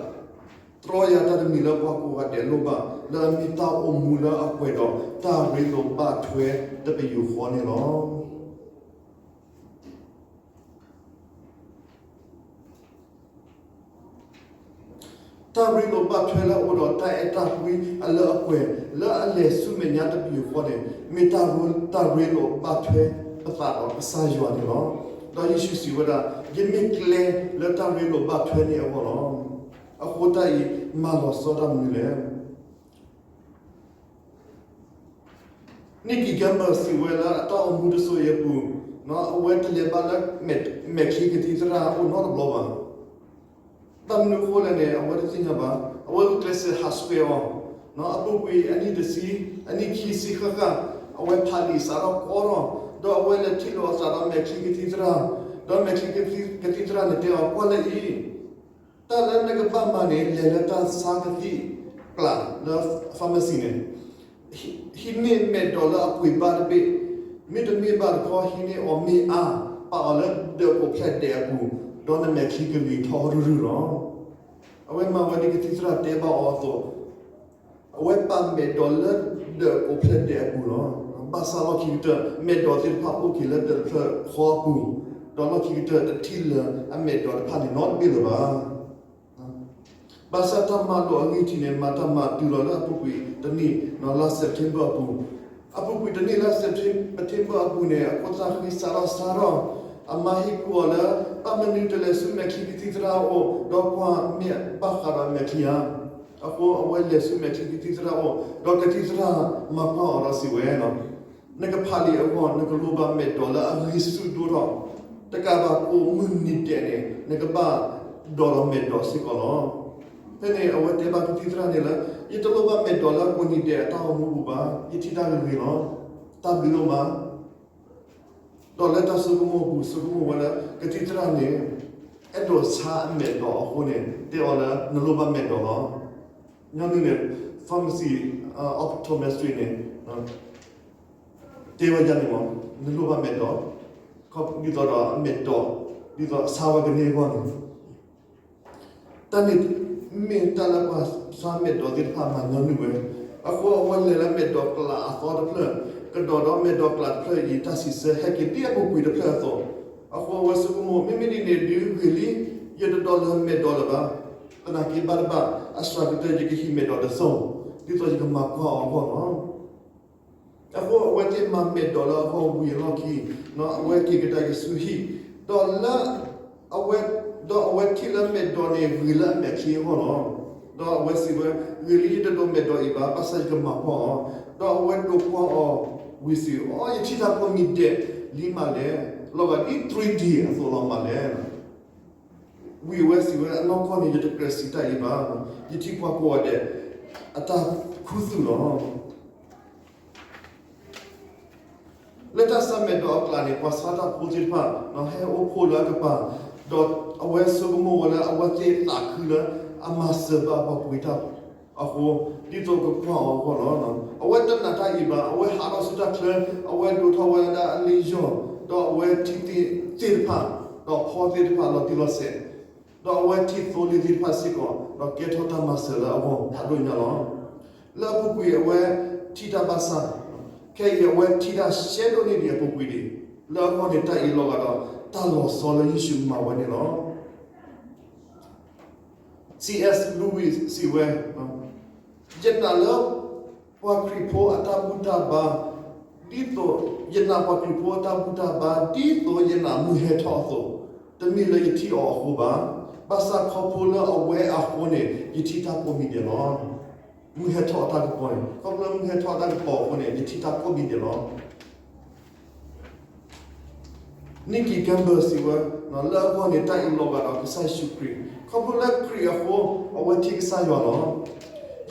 တြီယၤတၢ်တမံၤလၢပှၤကိးဂၤဒဲးလိၣ်ဘၣ် လၢအမ့ၢ်တၢ်အိၣ်မူလၢအပှဲၤဒီးတၢ်ရ့လိာ်ဘၣ်ထွဲတပယူာ်ဃီန့ၣ်လီၤ. တၢ်ရ့လိာ်ဘၣ်ထွဲလၢအအိၣ်ဒီးတၢ်အဲၣ်တၢ်ကွံအလၢအပှဲၤ လၢအလဲၤဆူမဲာ်ညါတပယူာ်ဃီန့ၣ် မ့ၢ်တၢ်ရ့လိာ်ဘၣ်ထွဲပသးဒီးကစၢ်ယွၤန့ၣ်လီၤ. ဒီးယ့ၣ်ၡူးစံးဝဲဒၣ်, ယမ့ၢ်ကျဲလၢတၢ်ရ့လိာ်ဘၣ်ထွဲန့ၣ်အဂီၢ်လီၤ. အဃိတၢ်အံၤမၤလီၤဆီတၢ်မနုၤလဲၣ်. Nicky Gumbel စံးဝဲလၢအတၢ်အိၣ်မူတစိၤအံၤအပူၤ, အဝဲတလဲၤဘၣ်လၢမဲာ်ချံကသံၣ်သရၣ်အအိၣ်နီတဘျီဘၣ်. ဘၣ်မနုၤအဃိလဲၣ်န့ၣ် အဝဲတသ့ၣ်ညါဘၣ်. အဝဲကျဲးစၢးဟးဆှဲးအီၤ, အပူၤကွံာ်အနံၣ်တဆံ, အနံၣ်ခံဆံဃၣ်ဃၣ်, အဝဲဖးလံာ်စးထီၣ်ကီထီၣ်, ဒီးအဝဲလဲၤထံၣ်လိာ်အသးဒီးမဲာ်ချံကသံၣ်သရၣ်, ဒီးမဲာ်ချံကသံၣ်သရၣ်န့ၣ်တဲအီၤကွၢ်လၢအံၤ တၢ်လၢနကဘၣ်မၤန့ၣ် လဲၤလၢတၢ်ဆါကသံၣ်ကျးလၢ pharmacy န့ၣ်, ဟံးန့ၢ်မဲာ်ဒိးလၢအပှ့ၤဘၣ်တဘ့ၣ်, မ့တမ့ၢ်ဘၣ်တခီ ဟံးန့ၢ်အီၤမ့ၢ်အါ, ပာ်အီၤလၢဒၢးကိးဖျဲၣ်ဒဲးအပူၤ, ဒီးနမဲာ်ချံကဂ့ၤထီၣ်ရုၢ်ရုၢ်လီၤ. အဝဲမၤဝဲဒ်ကသံၣ်သရၣ်တဲဘၣ်အီၤအသိး, အဝဲပာ်မဲာ်ဒိးလၢဒၢးကိးဖျဲၣ်ဒဲးအပူၤလီၤ. ဘၣ်ဆၣ်လီၢ်ခံကတၢၢ် မဲာ်ဒိးသ့ၣ်တဖၣ်အိၣ်က့ၤလၢဒၢးတဖျၢၣ်ဃီအပူၤ, ဒီးလီၢ်ခံကတၢၢ်တထံၣ်လၢအမဲာ်ဒိးတဖၣ်န့ၣ်နီတဘ့ၣ်လၢၤဘၣ်. ဘၣ်ဆၣ်တၢ်မၤလိာ်အဂံၢ်ထံးန့ၣ် မၤတၢ်မၤတုၤလီၤလၢအပူၤကွံာ်တနံၣ်လါ September အပူၤ, အပူၤကွံာ်တနံၣ်လါ September အပူၤန့ၣ် အဖိသၣ်ဃံစးထီၣ်ဆါထီၣ်, အမါဟ့ၣ်ကူအီၤလၢ ဘၣ်မနုၤတလဲၤဆူမဲာ်ချံကသံၣ်သရၣ်အအိၣ် ဒီးကွၢ်မ့ၢ်ဘၣ်ဃးဒီးအမဲာ်ချံဧါ. အဃိအဝဲလဲၤဆူမဲာ်ချံကသံၣ်သရၣ်အအိၣ် ဒီးကသံၣ်သရၣ်မၤကွၢ်အီၤဒီးစံးဝဲ, နကဖးလံာ်အဂီၢ် နကလိၣ်ဘၣ်မဲာ်ဒိးလၢအဂံၢ်ဆူၣ်ဒိၣ်ထီၣ်, တကးဘၣ်ကိးမုၢ်နံၤဒဲးန့ၣ် နကဘၣ်ဒိးဒီးမဲာ်ဒိးစ့ၢ်ကီးလီၤ. ဖဲန့ၣ်အဝဲတဲဘၣ်ကသံၣ်သရၣ်န့ၣ်လၢ ယတလိၣ်ဘၣ်မဲာ်ဒိးလၢကိးနံၤဒဲးအတၢ်အိၣ်မူပူၤဘၣ်, ယထံၣ်တၢ်ဂ့ၤဂ့ၤလီၤ. တၢ်ဘျုးဒိၣ်မး ဒီးလၢတၢ်ဆိကမိၣ်အပူၤ ဆိကမိၣ်ဝဲလၢ ကသံၣ်သရၣ်န့ၣ် အဲၣ်ဒိးဆါအမဲာ်ဒိးအဃိန့ၣ် တဲအီၤလၢနလိၣ်ဘၣ်မဲာ်ဒိးလီၤ. ညီနုၢ်န့ၣ် pharmacy, optometrist န့ၣ် တဲဝဲဒ်န့ၣ်မး, နလိၣ်ဘၣ်မဲာ်ဒိး, ဒ်သိးဒီးအမဲာ်ဒိး ဒ်သိးအဆါဝဲကန့ၢ်အဂီၢ်န့ၣ် တၢ်န့ၣ်မ့ၢ်တၢ်လၢပှၤဆါမဲာ်ဒိးသ့ၣ်တဖၣ်မၤညီနုၢ်ဝဲ, အဃိအဝဲလဲၤလၢမဲာ်ဒိးကျးအသီတဖျၢၣ်, ကဒီးဒီးမဲာ်ဒိးကျးတဖျၢၣ်အံၤ တၢ်စံးဆၢဟဲက့ၤဒ်အပူၤကွံာ်တဖျၢၣ်အသိး, အဃိအဝဲဆိကမိၣ် မ့မ့ၢ်ဒ်န့ၣ်ဒုးဂ့ၤလံ, ယတဒိးလၢမဲာ်ဒိးလၢၤဘၣ်, သနာ်က့ဘၣ်တဘၣ် အစှၤကတၢၢ်ယကဟံးမဲာ်ဒိးတစိၢ်, ဒ်သိးယကမၤကွၢ်အီၤအဂီၢ်လီၤ. အဃိအဝဲသ့ၣ်မၤမဲာ်ဒိးလၢအဂီၢ်ဝံၤအလီၢ်ခံ, အဝဲက့ၤကဒါက့ၤဆူဟံၣ်, ဒီးလၢ အဝဲ, ဒီးအဝဲထံၣ်လၢမဲာ်ဒိးန့ၣ်ဂ့ၤလၢအမဲာ်ချံအဂီၢ်လီၤ. ဒီးအဝဲစံးဝဲ, ဂ့ၤလံ ယတဒိးမဲာ်ဒိးအံၤဘၣ်, ဘၣ်ဆၣ်ယကမၤကွၢ်အီၤ, ဒီးအဝဲဒိးကွၢ်အီၤဝံၤစံး, အိ ယထံၣ်တၢ်ကိးနံၤဒဲးလံမးလဲၣ်, လီၤဂာ်ဒ် three D အသိးလီၤမးလဲၣ်. ဝံၤအဝဲစံးဝဲ အနီၢ်ကီၢ်န့ၣ် ယတကြၢးစံးတၢ်အံၤဘၣ်, ယထံၣ်ပှၤကိးဂၤဒဲး အတၢ်ခ ခူသူၣ်လီၤ. လၢတၢ်ဆၢၣ်မဲာ်ဒီးအကျါန့ၣ် ပှၤဆါတၢ်ဖိသ့ၣ်တဖၣ် ဟဲအိၣ်ဖှိၣ်လၢအကပၤ, ဒီးအဝဲဆိကမိၣ်ဝဲလၢအဝဲသ့ၣ်သးခုလၢအမၤစၢၤဘၣ်ပှၤပှ့ၤတၢ်အဃိ, ဒ်သိးကကွၢ်အီၤအဂီၢ်လီၤ. အဝဲတနာ်တၢ်အံၤဘၣ်, အဝဲဟးထီၣ်ဆူတၢ်ချၢ, အဝဲဒိးထီၣ်ဝဲဒၣ်အလ့ယီၢ်, ဒီးအဝဲထံၣ်သ့ၣ်တဖၣ်, ဒီးဖီသ့ၣ်တဖၣ်လီၤတံၢ်လီၤဆဲး, ဒီးအဝဲထံၣ်သိလ့ၣ်သ့ၣ်တဖၣ်စ့ၢ်ကီး, ဒီးကဲထီၣ်တၢ်မၤစၢၤလၢအဂီၢ်ဖးဒိၣ်ညါလီၤ. လၢအပူၤကွံာ်အဝဲထံၣ်တၢ်ဘၣ်ဆၣ်, ခဲအံၤအဝဲထံၣ်တၢ်ရှဲဒိၣ်န့ၢ်ဒံးအပူၤကွံာ်ဒံး, လၢအဂီၢ်န့ၣ် တၢ်အံၤလီၤဂာ်ဒီး တၢ်လီၤဆီလၢယ့ၣ်ၡူးမၤဝဲန့ၣ်လီၤ. C. S. Lewis စံးဝဲ, ယနာ်လၢပှၤခရံာ်ဖိအတၢ်ဘူၣ်တၢ်ဘါ, ဒ်သိး, ယနာ်ပှၤခရံာ်ဖိအတၢ်ဘူၣ်တၢ်ဘါ ဒ်သိးယနာ်မုၢ်ဟဲထီၣ်အသိး, တမ့ၢ်လၢယထံၣ်အီၤအဃိဘၣ်. ဘၣ်ဆၣ်ခီဖျိလၢအဝဲအဃိန့ၣ် ယထံၣ်တၢ်ကိးမံၤဒဲးလီၤ. မုၢ်ဟဲထီၣ်အတၢ်ကပီၤန့ၣ်, ခီဖျိလၢမုၢ်ဟဲထီၣ်အတၢ်ကပီၤအဃိန့ၣ် ယထံၣ်တၢ်ကိးမံၤဒဲးလီၤ. Nikki Gamble စံးဝဲ, လၢအဂီၢ်န့ၣ် တၢ်အံၤလီၤဂာ်ဒီးကစၢ်ယ့ၣ်ၡူးခရံာ်, ခီဖျိလၢခရံာ်အဃိ အဝဲထံၣ်ကစၢ်ယွၤလီ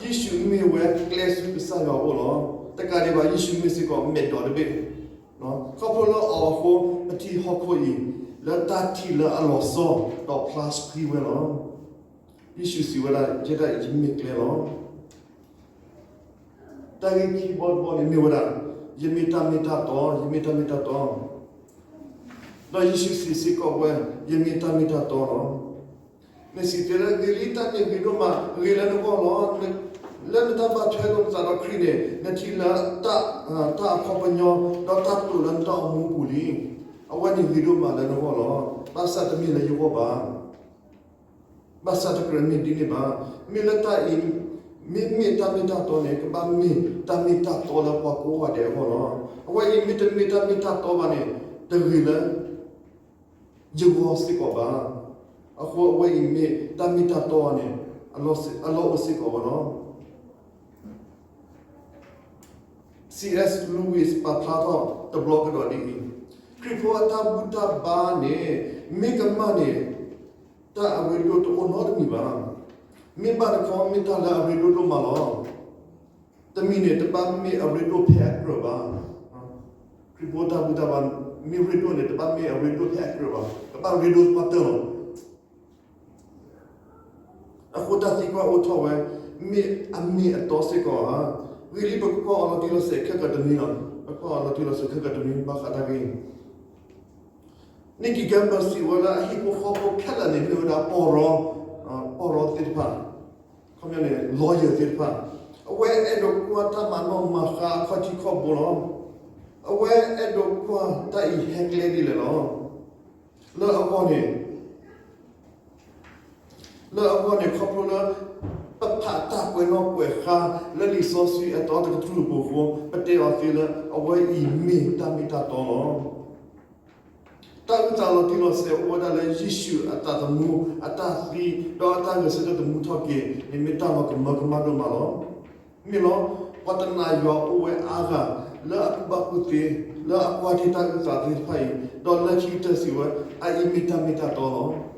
ၤ. ယ့ၣ်ၡူးမ့ၢ်ဝဲကျဲဆူကစၢ်ယွၤအအိၣ်လီၤ. တကးဒံးဘၣ် ယ့ၣ်ၡူးမ့ၢ်စ့ၢ်ကီးမဲာ်ဒိးတဘ့ၣ်, ခီဖျိလၢအီၤအဃိ ပထံၣ်ဟီၣ်ခိၣ်အံၤ လၢတၢ်ထံၣ်လၢအလီၤဆီ ဒီးဖျါဆှံဝဲလီၤ. ယ့ၣ်ၡူးစံးဝဲဒၣ် ယဲဒၣ်အံၤယမ့ၢ်ကျဲလီၤ. တၢ်ဂ့ၢ်ခံဘီတဘီန့ၣ်မ့ၢ်ဝဲဒၣ်, ယမ့ၢ်တၢ်မ့ၢ်တၢ်တီ, ယမ့ၢ်တၢ်မ့ၢ်တၢ်တီ, ဒီးယ့ၣ်ၡူးစံးစ့ၢ်ကီးဝဲ, ယမ့ၢ်တၢ်မ့ၢ်တၢ်တီလီၤ. နစံးသ့လၢ ဂ့ၤလံ, တၢ်န့ၣ်ဂ့ၤဒိၣ်မး, ဂ့ၤလၢနဂီၢ်လီၤ. လၢနတၢ်ဘၣ်ထွဲလိာ်နသးဒီးခရံာ်န့ၣ် နထံၣ်လၢ တၢ်အဖီပညီ ဒီးတၢ်တိာ်လၢနတၢ်အိၣ်မူအပူၤလံ. အဝဲန့ၣ်ဂ့ၤဒိၣ်မးလၢနဂီၢ်လီၤ. ဘၣ်ဆၣ်တမ့ၢ်လၢယဂီၢ်ဘၣ်. ဘၣ်ဆၣ်တကြၢးမ့ၢ်ဒ်န့ၣ်ဘၣ်. မ့ၢ်လၢတၢ်အံၤ, မ့မ့ၢ်တၢ်မ့ၢ်တၢ်တီန့ၣ် ကဘၣ်မ့ၢ်တၢ်မ့ၢ်တၢ်တီလၢပှၤကိးဂၤဒဲးအဂီၢ်လီၤ. အဝဲအံၤမ့တမ့ၢ်တၢ်မ့ၢ်တၢ်တီဘၣ်န့ၣ် တဂ့ၤလၢယဂီၢ်စ့ၢ်ကီးဘၣ်. အဃိအဝဲအံၤမ့ၢ်တၢ်မ့ၢ်တၢ်တီန့ၣ် အလီၢ်အိၣ်စ့ၢ်ကီးဝဲလီၤ. C. S. Lewis ပာ်ဖျါထီၣ်တဘျီကဒီးဒ်အံၤ, ခရံာ်ဖိအတၢ်ဘူၣ်တၢ်ဘါန့ၣ် မ့ၢ်ကမၣ်န့ၣ် တၢ်အရ့ဒိၣ်တအိၣ်နီတမံၤဘၣ်. မ့ၢ်ဘၣ်တခီ မ့ၢ်တၢ်လၢအရ့ဒိၣ်ဒိၣ်မးလီၤ. တမံၤန့ၣ် တဘၣ်မ့ၢ်အရ့ဒိၣ်ဖဲအကြၢးဘၣ်. ခရံာ်ဖိတၢ်ဘူၣ်တၢ်ဘါ မ့ၢ်ရ့ဒိၣ်န့ၣ် တဘၣ်မ့ၢ်အရ့ဒိၣ်ဖဲအကြၢးဘၣ်. ကဘၣ်ရ့ဒိၣ်သပှၢ်တၢၢ်လီၤ. အဃိတၢ်သံကွၢ်အိၣ်ထီၣ်ဝဲ, မ့ၢ်အမ့ၢ်အတီစ့ၢ်ကီးဧါ. ဂ့ၤလံ ပကကွၢ်အီၤလီၤတံၢ်လီၤဆဲးခဲကတနွံလီၤ. ပကွၢ်အီၤလီၤတံၢ်လီၤဆဲးခဲကတနွံ ဘၣ်ဃးတၢ်ဂ့ၢ် Nikki Gamble စံးဝဲလၢအဟံၣ်ဖိဃီဖိခဲလၢာ်န့ၣ် မ့ၢ်ဝဲဒၣ်ပီၢ်ရီ, ပီၢ်ရီသ့ၣ်တဖၣ်, ခီပညီန့ၣ် lawyer သ့ၣ်တဖၣ်, အဝဲအဲၣ်ဒိးကွၢ်တၢ်မၤနီၣ်မၤဃါအခီၣ်ထံးခီၣ်ဘိလီၤ. အဝဲအဲၣ်ဒိးကွၢ်တၢ်အံၤဟဲကျဲဒ်လဲၣ်လီၤ. လၢအဂီၢ်န့ၣ် လၢအဂီၢ်န့ၣ် ခီဖျိလၢ ပဖးတၢ်ကွဲးနီၣ်ကွဲးဃါ လၢလံာ်စီဆှံအသီတကတြူၢ်အပူၤအဃိ ပတဲအီၤသ့လၢ အဝဲအံၤမ့ၢ်တၢ်မ့ၢ်တၢ်တီလီၤ. တၢ်အုၣ်သးလီၤတံၢ်လီၤဆဲးအိၣ်ဝဲဒၣ်လၢယ့ၣ်ၡူးအသးသမူ အတၢ်သံ ဒီးအတၢ်ဂဲၤဆၢထၢၣ်သမူထီၣ်က့ၤန့ၣ် မ့ၢ်တၢ်လီၤကမၢကမၣ်ဒိၣ်မးလီၤ. မ့ၢ်လီၤ, ပှၤတနာ်ယွၤအိၣ်ဝဲအါဂၤ လၢအကူၣ်ဘၣ်ကူၣ်သ့ လၢအကွၢ်က့ၤတၢ်အုၣ်သးသ့ၣ်တဖၣ်အံၤ ဒီးလၢခံကတၢၢ်စံးဝဲ အအံၤမ့ၢ်တၢ်မ့ၢ်တၢ်တီလီၤ.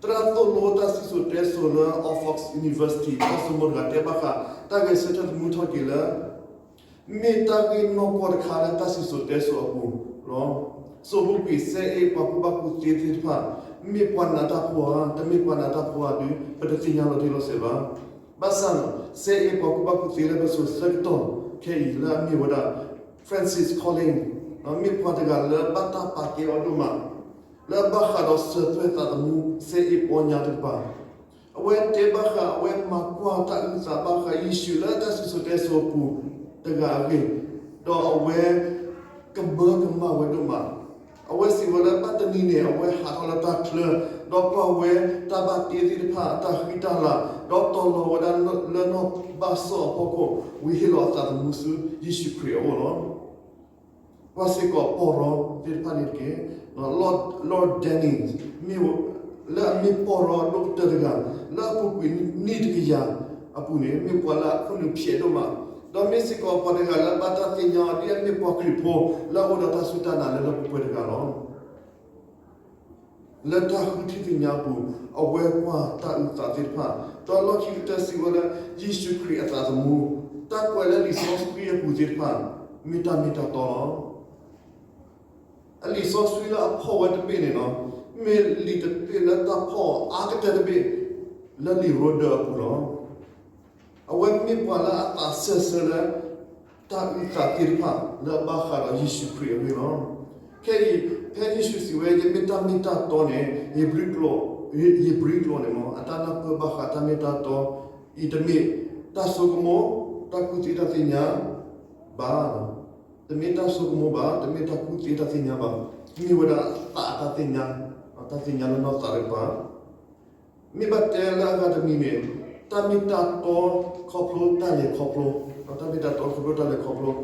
သရၣ်သိၣ်လိတၢ်စံၣ်စိၤတဲစိၤလၢ Oxford University တၢ်ဆိကမိၣ်တဂၤတဲဘၣ်ဃး တၢ်ဂဲၤဆၢထၢၣ်သမူထီၣ်က့ၤလၢ မ့ၢ်တၢ်ဂ့ၢ်နီၢ်ကီၢ်တခါလၢတၢ်စံၣ်စိၤတဲစိၤအပူၤလီၤ. စိၣ်ဘူၣ်ကွံာ် စဲအ့ၣ်ပှၤကူၣ်ဘၣ်ကူၣ်သ့သ့ၣ်တဖၣ် မ့ၢ်ပှၤနာ်တၢ်ဖိဧါ တမ့ၢ်ပှၤနာ်တၢ်ဖိဧါဒုး ပတသ့ၣ်ညါလီၤတံၢ်လီၤဆဲးဘၣ်. ဘၣ်ဆၣ်န့ၣ် စဲအ့ၣ်ပှၤကူၣ်ဘၣ်ကူၣ်သ့လၢပစိၤဆၢကတီၢ်ခဲအံၤလၢအမ့ၢ်ဝဲဒၣ် Francis Collins မ့ၢ်ပှၤတဂၤလၢဘၣ်တၢ်ပာ်ကဲအီၤဒိၣ်မး လၢအဘၣ်ဃးဒီးစၢၤသွဲၣ်သးသမူ စဲအ့ၣ်ပီညါတကပၤ အဝဲတဲဘၣ်ဃး အဝဲမၤကွၢ်တၢ်အုၣ်သးဘၣ်ဃးယ့ၣ်ၡူးလၢတၢ်စံၣ်စိၤတဲစိၤအပူၤတဂၤအဂ့ၢ်, ဒီးအဝဲ ကမၢကမၣ်ဝဲဒိၣ်မး. အဝဲစံးဝဲလၢဘၣ်တနံၤန့ၣ် အဝဲဟးထီၣ်လၢတၢ်ချၢ, ဒီးကွၢ်ဝဲတၢ်ဘၣ်တ့သ့ၣ်တဖၣ်အတၢ်ဃံတၢ်လၤ, ဒီးတီၤလီၤဝဲဒၣ်လၢနီၢ်ဘၣ်စီၣ်အဖီခိၣ် ဝံၤဟ့ၣ်လီၤအသးသမူဆူယ့ၣ်ၡူးခရံာ်အအိၣ်လီၤ. ကွၢ်စ့ၢ်ကီးပီၢ်ရီသ့ၣ်တဖၣ်န့ၣ်တက့ၢ်. Lord, Lord Denning မ့ၢ်လၢအမ့ၢ်ပီၢ်ရီဒိၣ်ကတၢၢ်တဂၤ လၢအပူၤကွံာ်နံၣ်တကယၤအပူၤန့ၣ် မ့ၢ်ပှၤလၢအခိၣ်နူာ်ဖျဲးဒိၣ်မး, ဒီးမ့ၢ်စ့ၢ်ကီးပှၤတဂၤလၢဘၣ်တၢ်သ့ၣ်ညါအီၤဒ်အမ့ၢ်ပှၤခရံာ်ဖိ လၢအအိၣ်ဒီးတၢ်စူၢ်တၢ်နာ်လၢလၢပှဲၤပှဲၤတဂၤလီၤ. လၢတၢ်ဃုထံၣ်သ့ၣ်ညါအပူၤ အဝဲကွၢ်တၢ်အုၣ်သးသ့ၣ်တဖၣ်, ဒီးလီၢ်ခံကတၢၢ်စံးဝဲလၢ ယ့ၣ်ၡူးခရံာ်အသးသမူ တၢ်ကွဲးလၢလံာ်စီဆှံအပူၤသ့ၣ်တဖၣ် မ့ၢ်တၢ်မ့ၢ်တၢ်တီလီၤ. အလံာ်စီဆှံလၢအဖီၣ်ဝဲတဘ့ၣ်န့ၣ်လီၤ, မ့ၢ်လံာ်တဘ့ၣ်လၢတၢ်ဖီၣ်အါကတၢၢ်တဘ့ၣ် လၢလံာ်ရိဒၢးအပူၤလီၤ. အဝဲမ့ၢ်ပှၤလၢအသးစၢၢ်ဆၢလၢ တၢ်အုၣ်သးသ့ၣ်တဖၣ်လၢအဘၣ်ဃးဒီးယ့ၣ်ၡူးခရံာ်အဂ့ၢ်လီၤ. ခဲအံၤ ဖဲယ့ၣ်ၡူးစံးဝဲ ယမ့ၢ်တၢ်မ့ၢ်တၢ်တီန့ၣ် ဧ့ၤဘြံၤကျိာ်, ဧ့ၤဘြံၤကျိာ်န့ၣ်မ့ၢ် အတၢ်နၢ်ပၢၢ်ဘၣ်ဃးတၢ်မ့ၢ်တၢ်တီ အံၤတမ့ၢ်တၢ်ဆိကမိၣ်, တၢ်ကူၣ်သ့တၢ်သ့ၣ်ညါဘၣ်, တမ့ၢ်တၢ်ဆိကမိၣ်ဘၣ်, တမ့ၢ်တၢ်ကူၣ်သ့တၢ်သ့ၣ်ညါဘၣ်, မ့ၢ်ဝဲဒၣ်သးတၢ်သ့ၣ်ညါ, တၢ်သ့ၣ်ညါလၢနီၢ်သးတကပၤ မ့ၢ်ဘၣ်တဲလၢအဂၤတမံၤန့ၣ် တၢ်မ့ၢ်တၢ်တီခီဖျိတၢ်လဲၤခီဖျိ, တၢ်မ့ၢ်တၢ်တီခီဖျိတၢ်လဲၤခီဖျိ,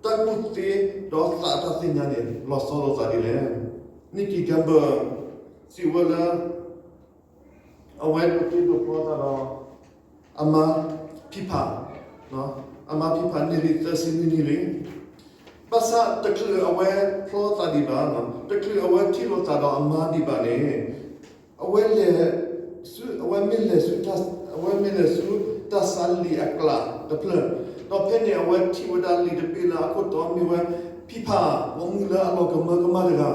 တၢ်ကူၣ်သ့ဒီးသးတၢ်သ့ၣ်ညါန့ၣ် လီၤဆီလိာ်သးဒ်လဲၣ်. Nicky Gumbel စံးဝဲလၢ အဝဲဒိးသ့ဒိးဖျီသးဒီး အမါဖံဖး, အမါဖံဖးန့ၢ်လံသၢဆံနွံနံၣ်လံ. ဘၣ်ဆၣ်တချုးအဝဲဖျီသးဒံးဘၣ်, တချုးအဝဲထံၣ်လိာ်သးဒီးအမါဒံးဘၣ်န့ၣ် အဝဲလဲၤ, အဝဲမ့ၢ်လဲၤဆူ, အဝဲမ့ၢ်လဲၤဆူတၢ်ဆါလံာ်အကျးတဖျၢၣ်, ဒီးဖဲန့ၣ်အဝဲထံၣ်ဝဲဒၣ်လံာ်တဘ့ၣ်လၢအခိၣ်တီမ့ၢ်ဝဲ ဖံဖး ပိာ်မုၣ်လၢအလီၤကမၢကမၣ်တဂၤ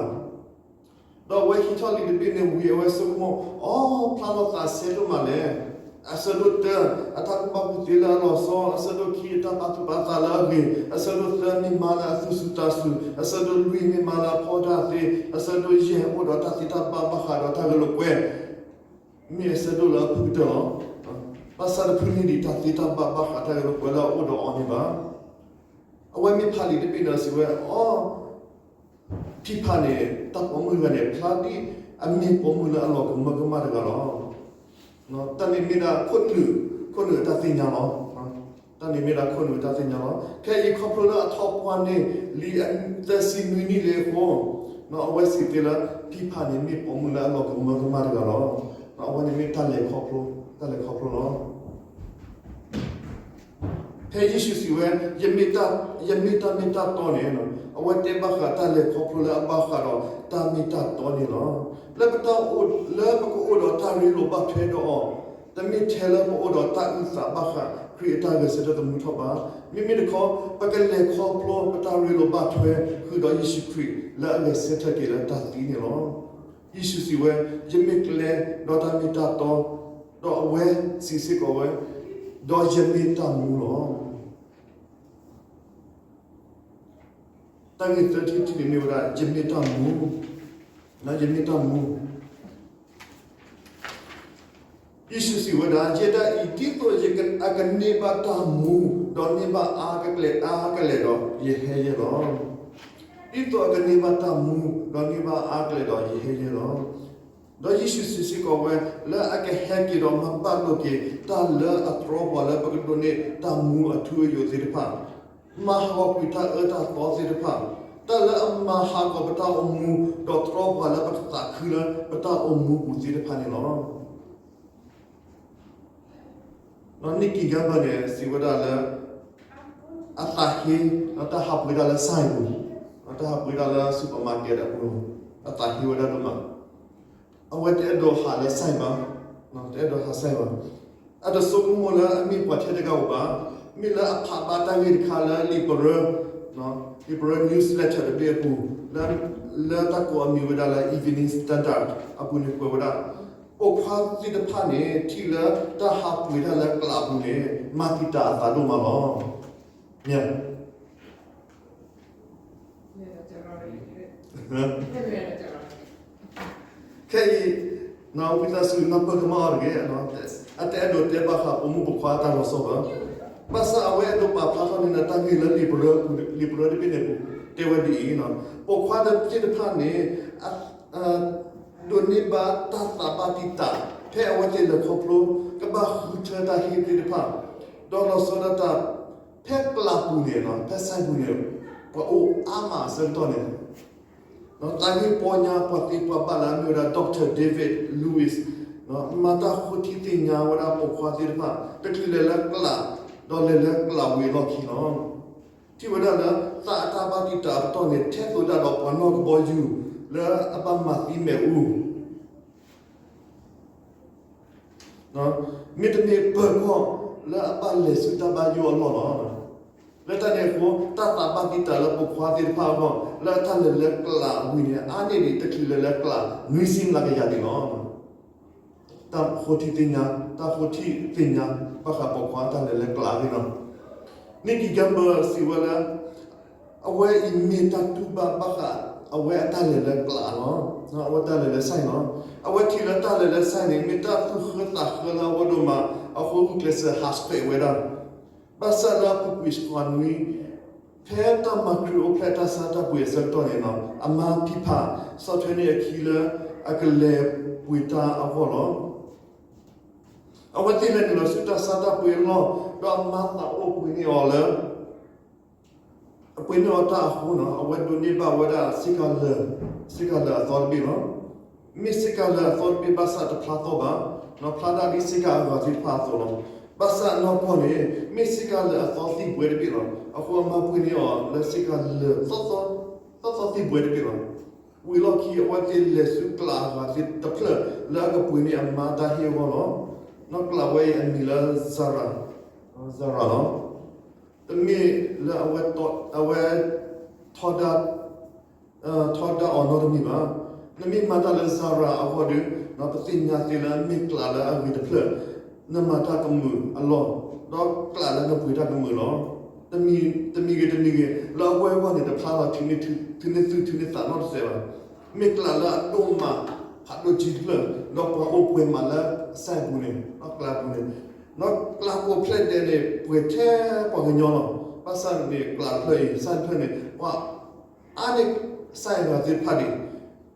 ဒီးအဝဲဟံးထီၣ်လံာ်တဘ့ၣ်န့ၣ်ဝံၤ အဝဲဆိကမိၣ်, အိ ဖျါလီၤသးဆဲးဒိၣ်မးလဲၣ်. အဆၢဒိၣ်တၢ အတၢ်ကူၣ်ဘၣ်ကူၣ်သ့လၢအလီၤဆီ, အဆၢဒိၣ်ခံ အတၢ်ပာ်သူၣ်ပာ်သးလၢအဂ့ၤ, အဆၢဒိၣ်သၢ မ့ၢ်မါလၢအသူၣ်စူၤသးစူၤ, အဆၢဒိၣ်လွံၢ် မ့ၢ်မါလၢအဖီတၢ်သ့, အဆၢဒိၣ်ယဲၢ် အိၣ်ဒီးတၢ်သ့တၢ်ဘၣ်ဘၣ်ဃးဒီးတၢ်ဂဲၤလိာ်ကွဲ, မ့ၢ်အဆၢဒိၣ်လၢအဖုၣ်ကတၢၢ်လီၤ. ဘၣ်ဆၣ်တဖုန့ၢ်ဒံးတၢ်သ့တၢ်ဘၣ်ဘၣ်ဃးတၢ်ဂဲၤလိာ်ကွဲလၢအအိၣ်ဒီးအီၤန့ၣ်ဘၣ်. အဝဲမ့ၢ်ဖးလံာ်တဘ့ၣ်န့ၣ်စံးဝဲ, အိ ဖံဖးန့ၣ် တၢ်ပိာ်မုၣ်တဂၤန့ၣ် ဖျါဒ်အမ့ၢ်ပိာ်မုၣ်လၢအလီၤကမၢကမၣ်တဂၤလီၤ. တၢ်န့ၣ်မ့ၢ်ဒၣ်ခိၣ်နူာ်, ခိၣ်နူာ်အတၢ်သ့ၣ်ညါလီၤ. တၢ်န့ၣ်မ့ၢ်ဒၣ်ခိၣ်နူာ်အတၢ်သ့ၣ်ညါလီၤ. ခဲအံၤခီဖျိလၢအထီၣ်ပှၢ်န့ၢ်လံသၢဆံနွံနံၣ်လံအဃိ, အဝဲစံးသ့လၢ ဖံဖးန့ၣ်မ့ၢ်ပိာ်မုၣ်လၢအလီၤကမၢကမၣ်တဂၤလီၤ. အဝဲန့ၣ်မ့ၢ်တၢ်လဲၤခီဖျိ, တၢ်လဲၤခီဖျိလီၤ. ဖဲယ့ၣ်ၡူးစံးဝဲ, ယမ့ၢ်တၢ်မ့ၢ်တၢ်တီန့ၣ်, အဝဲတဲဘၣ်ဃးတၢ်လဲၤခီဖျိလၢအဘၣ်ဃးဒီးတၢ်မ့ၢ်တၢ်တီန့ၣ်လီၤ. လၢပတၢ်အိၣ်, လၢပကအိၣ်ဒီးတၢ်ရ့လိာ်ဘၣ်ထွဲဒီးအီၤ, တမ့ၢ်ထဲလၢပအိၣ်ဒီးတၢ်အုၣ်သးဘၣ်ဃးခရံာ်အတၢ်ဂဲၤဆၢထၢၣ်သမူထီၣ်ဘၣ်. မ့မ့ၢ်တခီ ပကလဲၤခီဖျိပတၢ်ရ့လိာ်ဘၣ်ထွဲဃုာ်ဒီးယ့ၣ်ၡူးခရံာ်လၢအဂဲၤဆၢထၢၣ်က့ၤလၢတၢ်သံန့ၣ်လီၤ. ယ့ၣ်ၡူးစံးဝဲ, ယမ့ၢ်ကျဲဒီးတၢ်မ့ၢ်တၢ်တီ, ဒီးအဝဲစံးစ့ၢ်ကီးဝဲ, ဒီးယမ့ၢ်တၢ်မူလီၤ. တၢ်ဂ့ၢ်သၢထံၣ်တထံၣ်န့ၣ်မ့ၢ်ဝဲဒၣ် ယမ့ၢ်တၢ်မူ, ယမ့ၢ်တၢ်မူ. ယ့ၣ်ၡူးစံးဝဲဒၣ်, ယဲဒၣ်အံၤ ဒ်သိးအကန့ၢ်ဘၣ်တၢ်မူ, ဒီးန့ၢ်ဘၣ်အါကလဲာ်အါကလဲာ်ဒီး ယဟဲယဲလီၤ. ဒ်သိးအကန့ၢ်ဘၣ်တၢ်မူ, ဒီးန့ၢ်ဘၣ်အါကလဲာ်ဒီး ယဟဲယဲလီၤ. ဒီးယ့ၣ်ၡူးစံးစ့ၢ်ကီးဝဲ, လၢအကဟဲက့ၤဒီးမၤဘၣ်လိာ်က့ၤ တၢ်လၢအတြီပှၤလၢပကဒိးန့ၢ်တၢ်မူအထူအယိာ်သ့ၣ်တဖၣ်, မၤဟးဂီၤကွံာ်တၢ်အၢတၢ်သီသ့ၣ်တဖၣ်, တၢ်လၢအမၤဟးဂီၤပတၢ်အိၣ်မူ, ဒီးတြီပှၤလၢပကသးခုလၢပတၢ်အိၣ်မူပူၤသ့ၣ်တဖၣ်န့ၣ်လီၤ. နီၣ် Nicky Gumbel န့ၣ် စံးဝဲဒၣ်လၢ အသးဟ့, တၢ်ဟးပှ့ၤတၢ်လၢ ဆိုင် ပူၤ, တၢ်ဟးပှ့ၤတၢ်လၢ supermarket အပူၤ, အသးဟ့ဝဲဒၣ်ဒိၣ်မး, အဝဲတအဲၣ်ဒိးဟးလၢ ဆိုင် ဘၣ်, တအဲၣ်ဒိးဟး ဆိုင် ဘၣ်, အတဆိကမိၣ်လၢအမ့ၢ်ပှၤထဲတဂၤဧိၤဘၣ်, မ့ၢ်လၢအဖးဘၣ်တၢ်ဂ့ၢ်တခါလၢ လံာ်ပရၢ, လံာ်ပရၢ newsletter တဘ့ၣ်အပူၤ, လၢတၢ်ကိးအမံၤဝဲဒၣ်လၢ Evening Standard အပူၤန့ၣ်ကွဲးဝဲဒၣ်, ပိာ်ခွါသ့ၣ်တဖၣ်န့ၣ် ထံၣ်လၢတၢ်ဟးပှ့ၤတၢ်လၢကျးအပူၤန့ၣ် မၤတံာ်တာ်အသးဒိၣ်မးလီၤ. မ့ၢ် ခဲအံၤ ဝံသးစူၤနၢ်ပၢၢ်ကမၣ်အီၤတဂ့ၤ, အတအဲၣ်ဒိးတဲဘၣ်ဃးပိာ်မုၣ်ပိာ်ခွါအတၢ်လီၤဆီဘၣ်. ဘၣ်ဆၣ်အဝဲအဲၣ်ဒိးပာ်ဖျါထီၣ်န့ၢ်နၤတၢ်ဂ့ၢ်လၢလံာ်ပရၢ, လံာ်ပရၢတဘ့ၣ်န့ၣ်ပူၤ တဲဝဲဒ်အံၤ, ပိာ်ခွါသ့ၣ်တဖၣ်န့ၣ် ဒိးန့ၢ်ဘၣ်တၢ်သးဘၣ်တံာ်တာ် ဖဲအဝဲသ့ၣ်လဲၤခီဖျိ ကဘၣ်ဃုထၢတၢ်ဟ့ၣ်သ့ၣ်တဖၣ်, ဒီးလီၤဆီဒၣ်တၢ် ဖဲကျးပူၤန့ၣ်, ဖဲ ဆိုင် ပူၤန့ၣ် ပှၤအိၣ်အါမးအဆၢကတီၢ်န့ၣ်, သးဂ့ၢ်ပီညါပှၤသ့ပှၤဘၣ်လၢအမ့ၢ်ဝဲဒၣ် Doctor David Lewis မၤတၢ်ဃိထံသ့ၣ်ညါဝဲဒၣ်ပိာ်ခွါသ့ၣ်တဖၣ် တချုးလဲၤလၢကျး ဒီးလဲၤလၢကျးဝံၤအလီၢ်ခံလီၤ. ထံၣ်ဝဲဒၣ်လၢ သးအတၢ်ဘၣ်တံာ်တာ်အပတီၢ်န့ၣ် ထဲသိးတၢ်ဒီးပှၤနီၢ်ကဘီယူၤ လၢအဘၣ်မၤသံမ့ၣ်အူ မ့တမ့ၢ်ပၢၤကီၢ်လၢအဘၣ်လဲၤဆူတၢ်ဘၣ်ယိၣ်အလီၢ်လီၤ. လၢတၢ်န့ၣ်အဃိ တၢ်သးဘၣ်ကံတၢ်လၢပိာ်ခွါသ့ၣ်တဖၣ်အဂီၢ် လၢအတၢ်လဲၤလၢကျးဝံၤန့ၣ် အါန့ၢ်ဒံးတချုးလဲၤလၢကျး နွံဆံမျးကယၤန့ၣ်လီၤ. တၢ်ဃိထံသ့ၣ်ညါ, တၢ်ဃိထံသ့ၣ်ညါ ဘၣ်ဃးပိာ်ခွါတၢ်လဲၤလၢကျးအဂ့ၢ်လီၤ. န့ၣ်ကံကဲဘၢစံးဝဲလၢ အဝဲအံၤမ့ၢ်တၢ်တူၢ်ဘၣ်ဘၣ်ဃး အဝဲအတၢ်လဲၤလၢကျးလီၤ. အဝဲတၢ်လဲၤလၢစဲးလီၤ. အဝဲထံၣ်လၢတၢ်လဲၤလၢစဲးန့ၣ် မ့ၢ်တၢ်သူၣ်ဃၢသးဃၢလၢအဝဲဒိၣ်မးအဃိ ဂုာ်ကျဲးစၢးဟးဆှဲးဝဲဒၣ် ဘၣ်ဆၣ်လၢအပူၤကွံာ်စှီၤနွံ ဖဲတၢ်မၤခရံာ်အိၣ်ဖျဲၣ်တၢ်ဆါတၢ်ပှ့ၤအဆၢကတီၢ်န့ၣ် အမါဖံးဖး ဆီၣ်ထွဲန့ၢ်အခံလၢအကလဲၤပှ့ၤတၢ်အဂီၢ်လီၤ. အဝဲသ့ၣ်လဲၤနုာ်လီၤဆူတၢ်ဆါတၢ်ပှ့ၤအလီၢ် ဒီးအမါသးအိၣ်ပှ့ၤန့ၢ်အီၤလၢ အပှ့ၤန့ၢ်အီၤတၢ်အဃိန့ၣ် အဝဲဒိးန့ၢ်ဘၣ်ဝဲဒၣ် စ့ကၤလၢာ်အသီတဘ့ၣ်လီၤ. မ့ၢ်စ့ကၤလၢာ်အသီတဘ့ၣ်ဘၣ်ဆၣ်တဖျါသီၣ်ဘၣ်, ဖျါဒၣ်ဒ်စ့ကၤအဂၤသ့ၣ်တဖၣ်အသိးလီၤ. ဘၣ်ဆၣ်အနီၢ်ကီၢ်န့ၣ် မ့ၢ်စ့ကၤလၢာ်အသီသံၣ်ဘှဲတဘ့ၣ်လီၤ. အဃိအမါပှ့ၤန့ၢ်အီၤလၢစ့ကၤလၢာ် သီသီသံၣ်ဘှဲတဘ့ၣ်လီၤ. ဝံၤလီၢ်ခံ အဝဲသ့ၣ်လဲၤဆူကျးအဂၤသ့ၣ်တဖျၢၣ် လၢအကပှ့ၤန့ၢ်အမါတၢ်ဟ့ၣ်အဂီၢ်လီၤ. နီၢ်ကျးဝဲအံၤအမံၤလၢ Zara, Zara လီၤ. တမ့ၢ်လၢအဝဲ အဝဲ ထီဒါ ထီဒါအီၤနီတမံၤဘၣ်. နမ့ၢ်မၤတၢ်လၢ Zara အဂီၢ်ဒီး ပသ့ၣ်ညါသ့လၢမ့ၢ်ကျးလၢအဂ့ၤတဖျၢၣ်, နမၤတၢ်ကမုာ်အလီၢ်, ဒီးကျးလၢနပှ့ၤတၢ်ကမုာ်လီၤ. တမံၤဂ့ၤတမံၤဂ့ၤ လၢအဝဲအဂီၢ်န့ၣ် တဖျါလီၤ ထုးန့ၢ်သူၣ်ထုးန့ၢ်သးနီတစဲးဘၣ်. မ့ၢ်ကျးလၢအဒိၣ်မး ဖးဒိၣ်ကံတဖျၢၣ် ဒီးပှၤအိၣ်ပှဲၤမးလၢစဲးပူၤန့ၣ် ဒီးကျးပူၤန့ၣ် ဒီးကျးကိးဖျဲၣ်ဒဲးန့ၣ် ပှဲၤထဲပှၤကညီလီၤ. ဘၣ်ဆၣ်န့ၣ် ကျးတဖျၢၣ်အံၤ စဲးတဖျၢၣ်န့ၣ် ပှၤ အါန့ၢ်စဲးအဂၤသ့ၣ်တဖၣ်န့ၣ်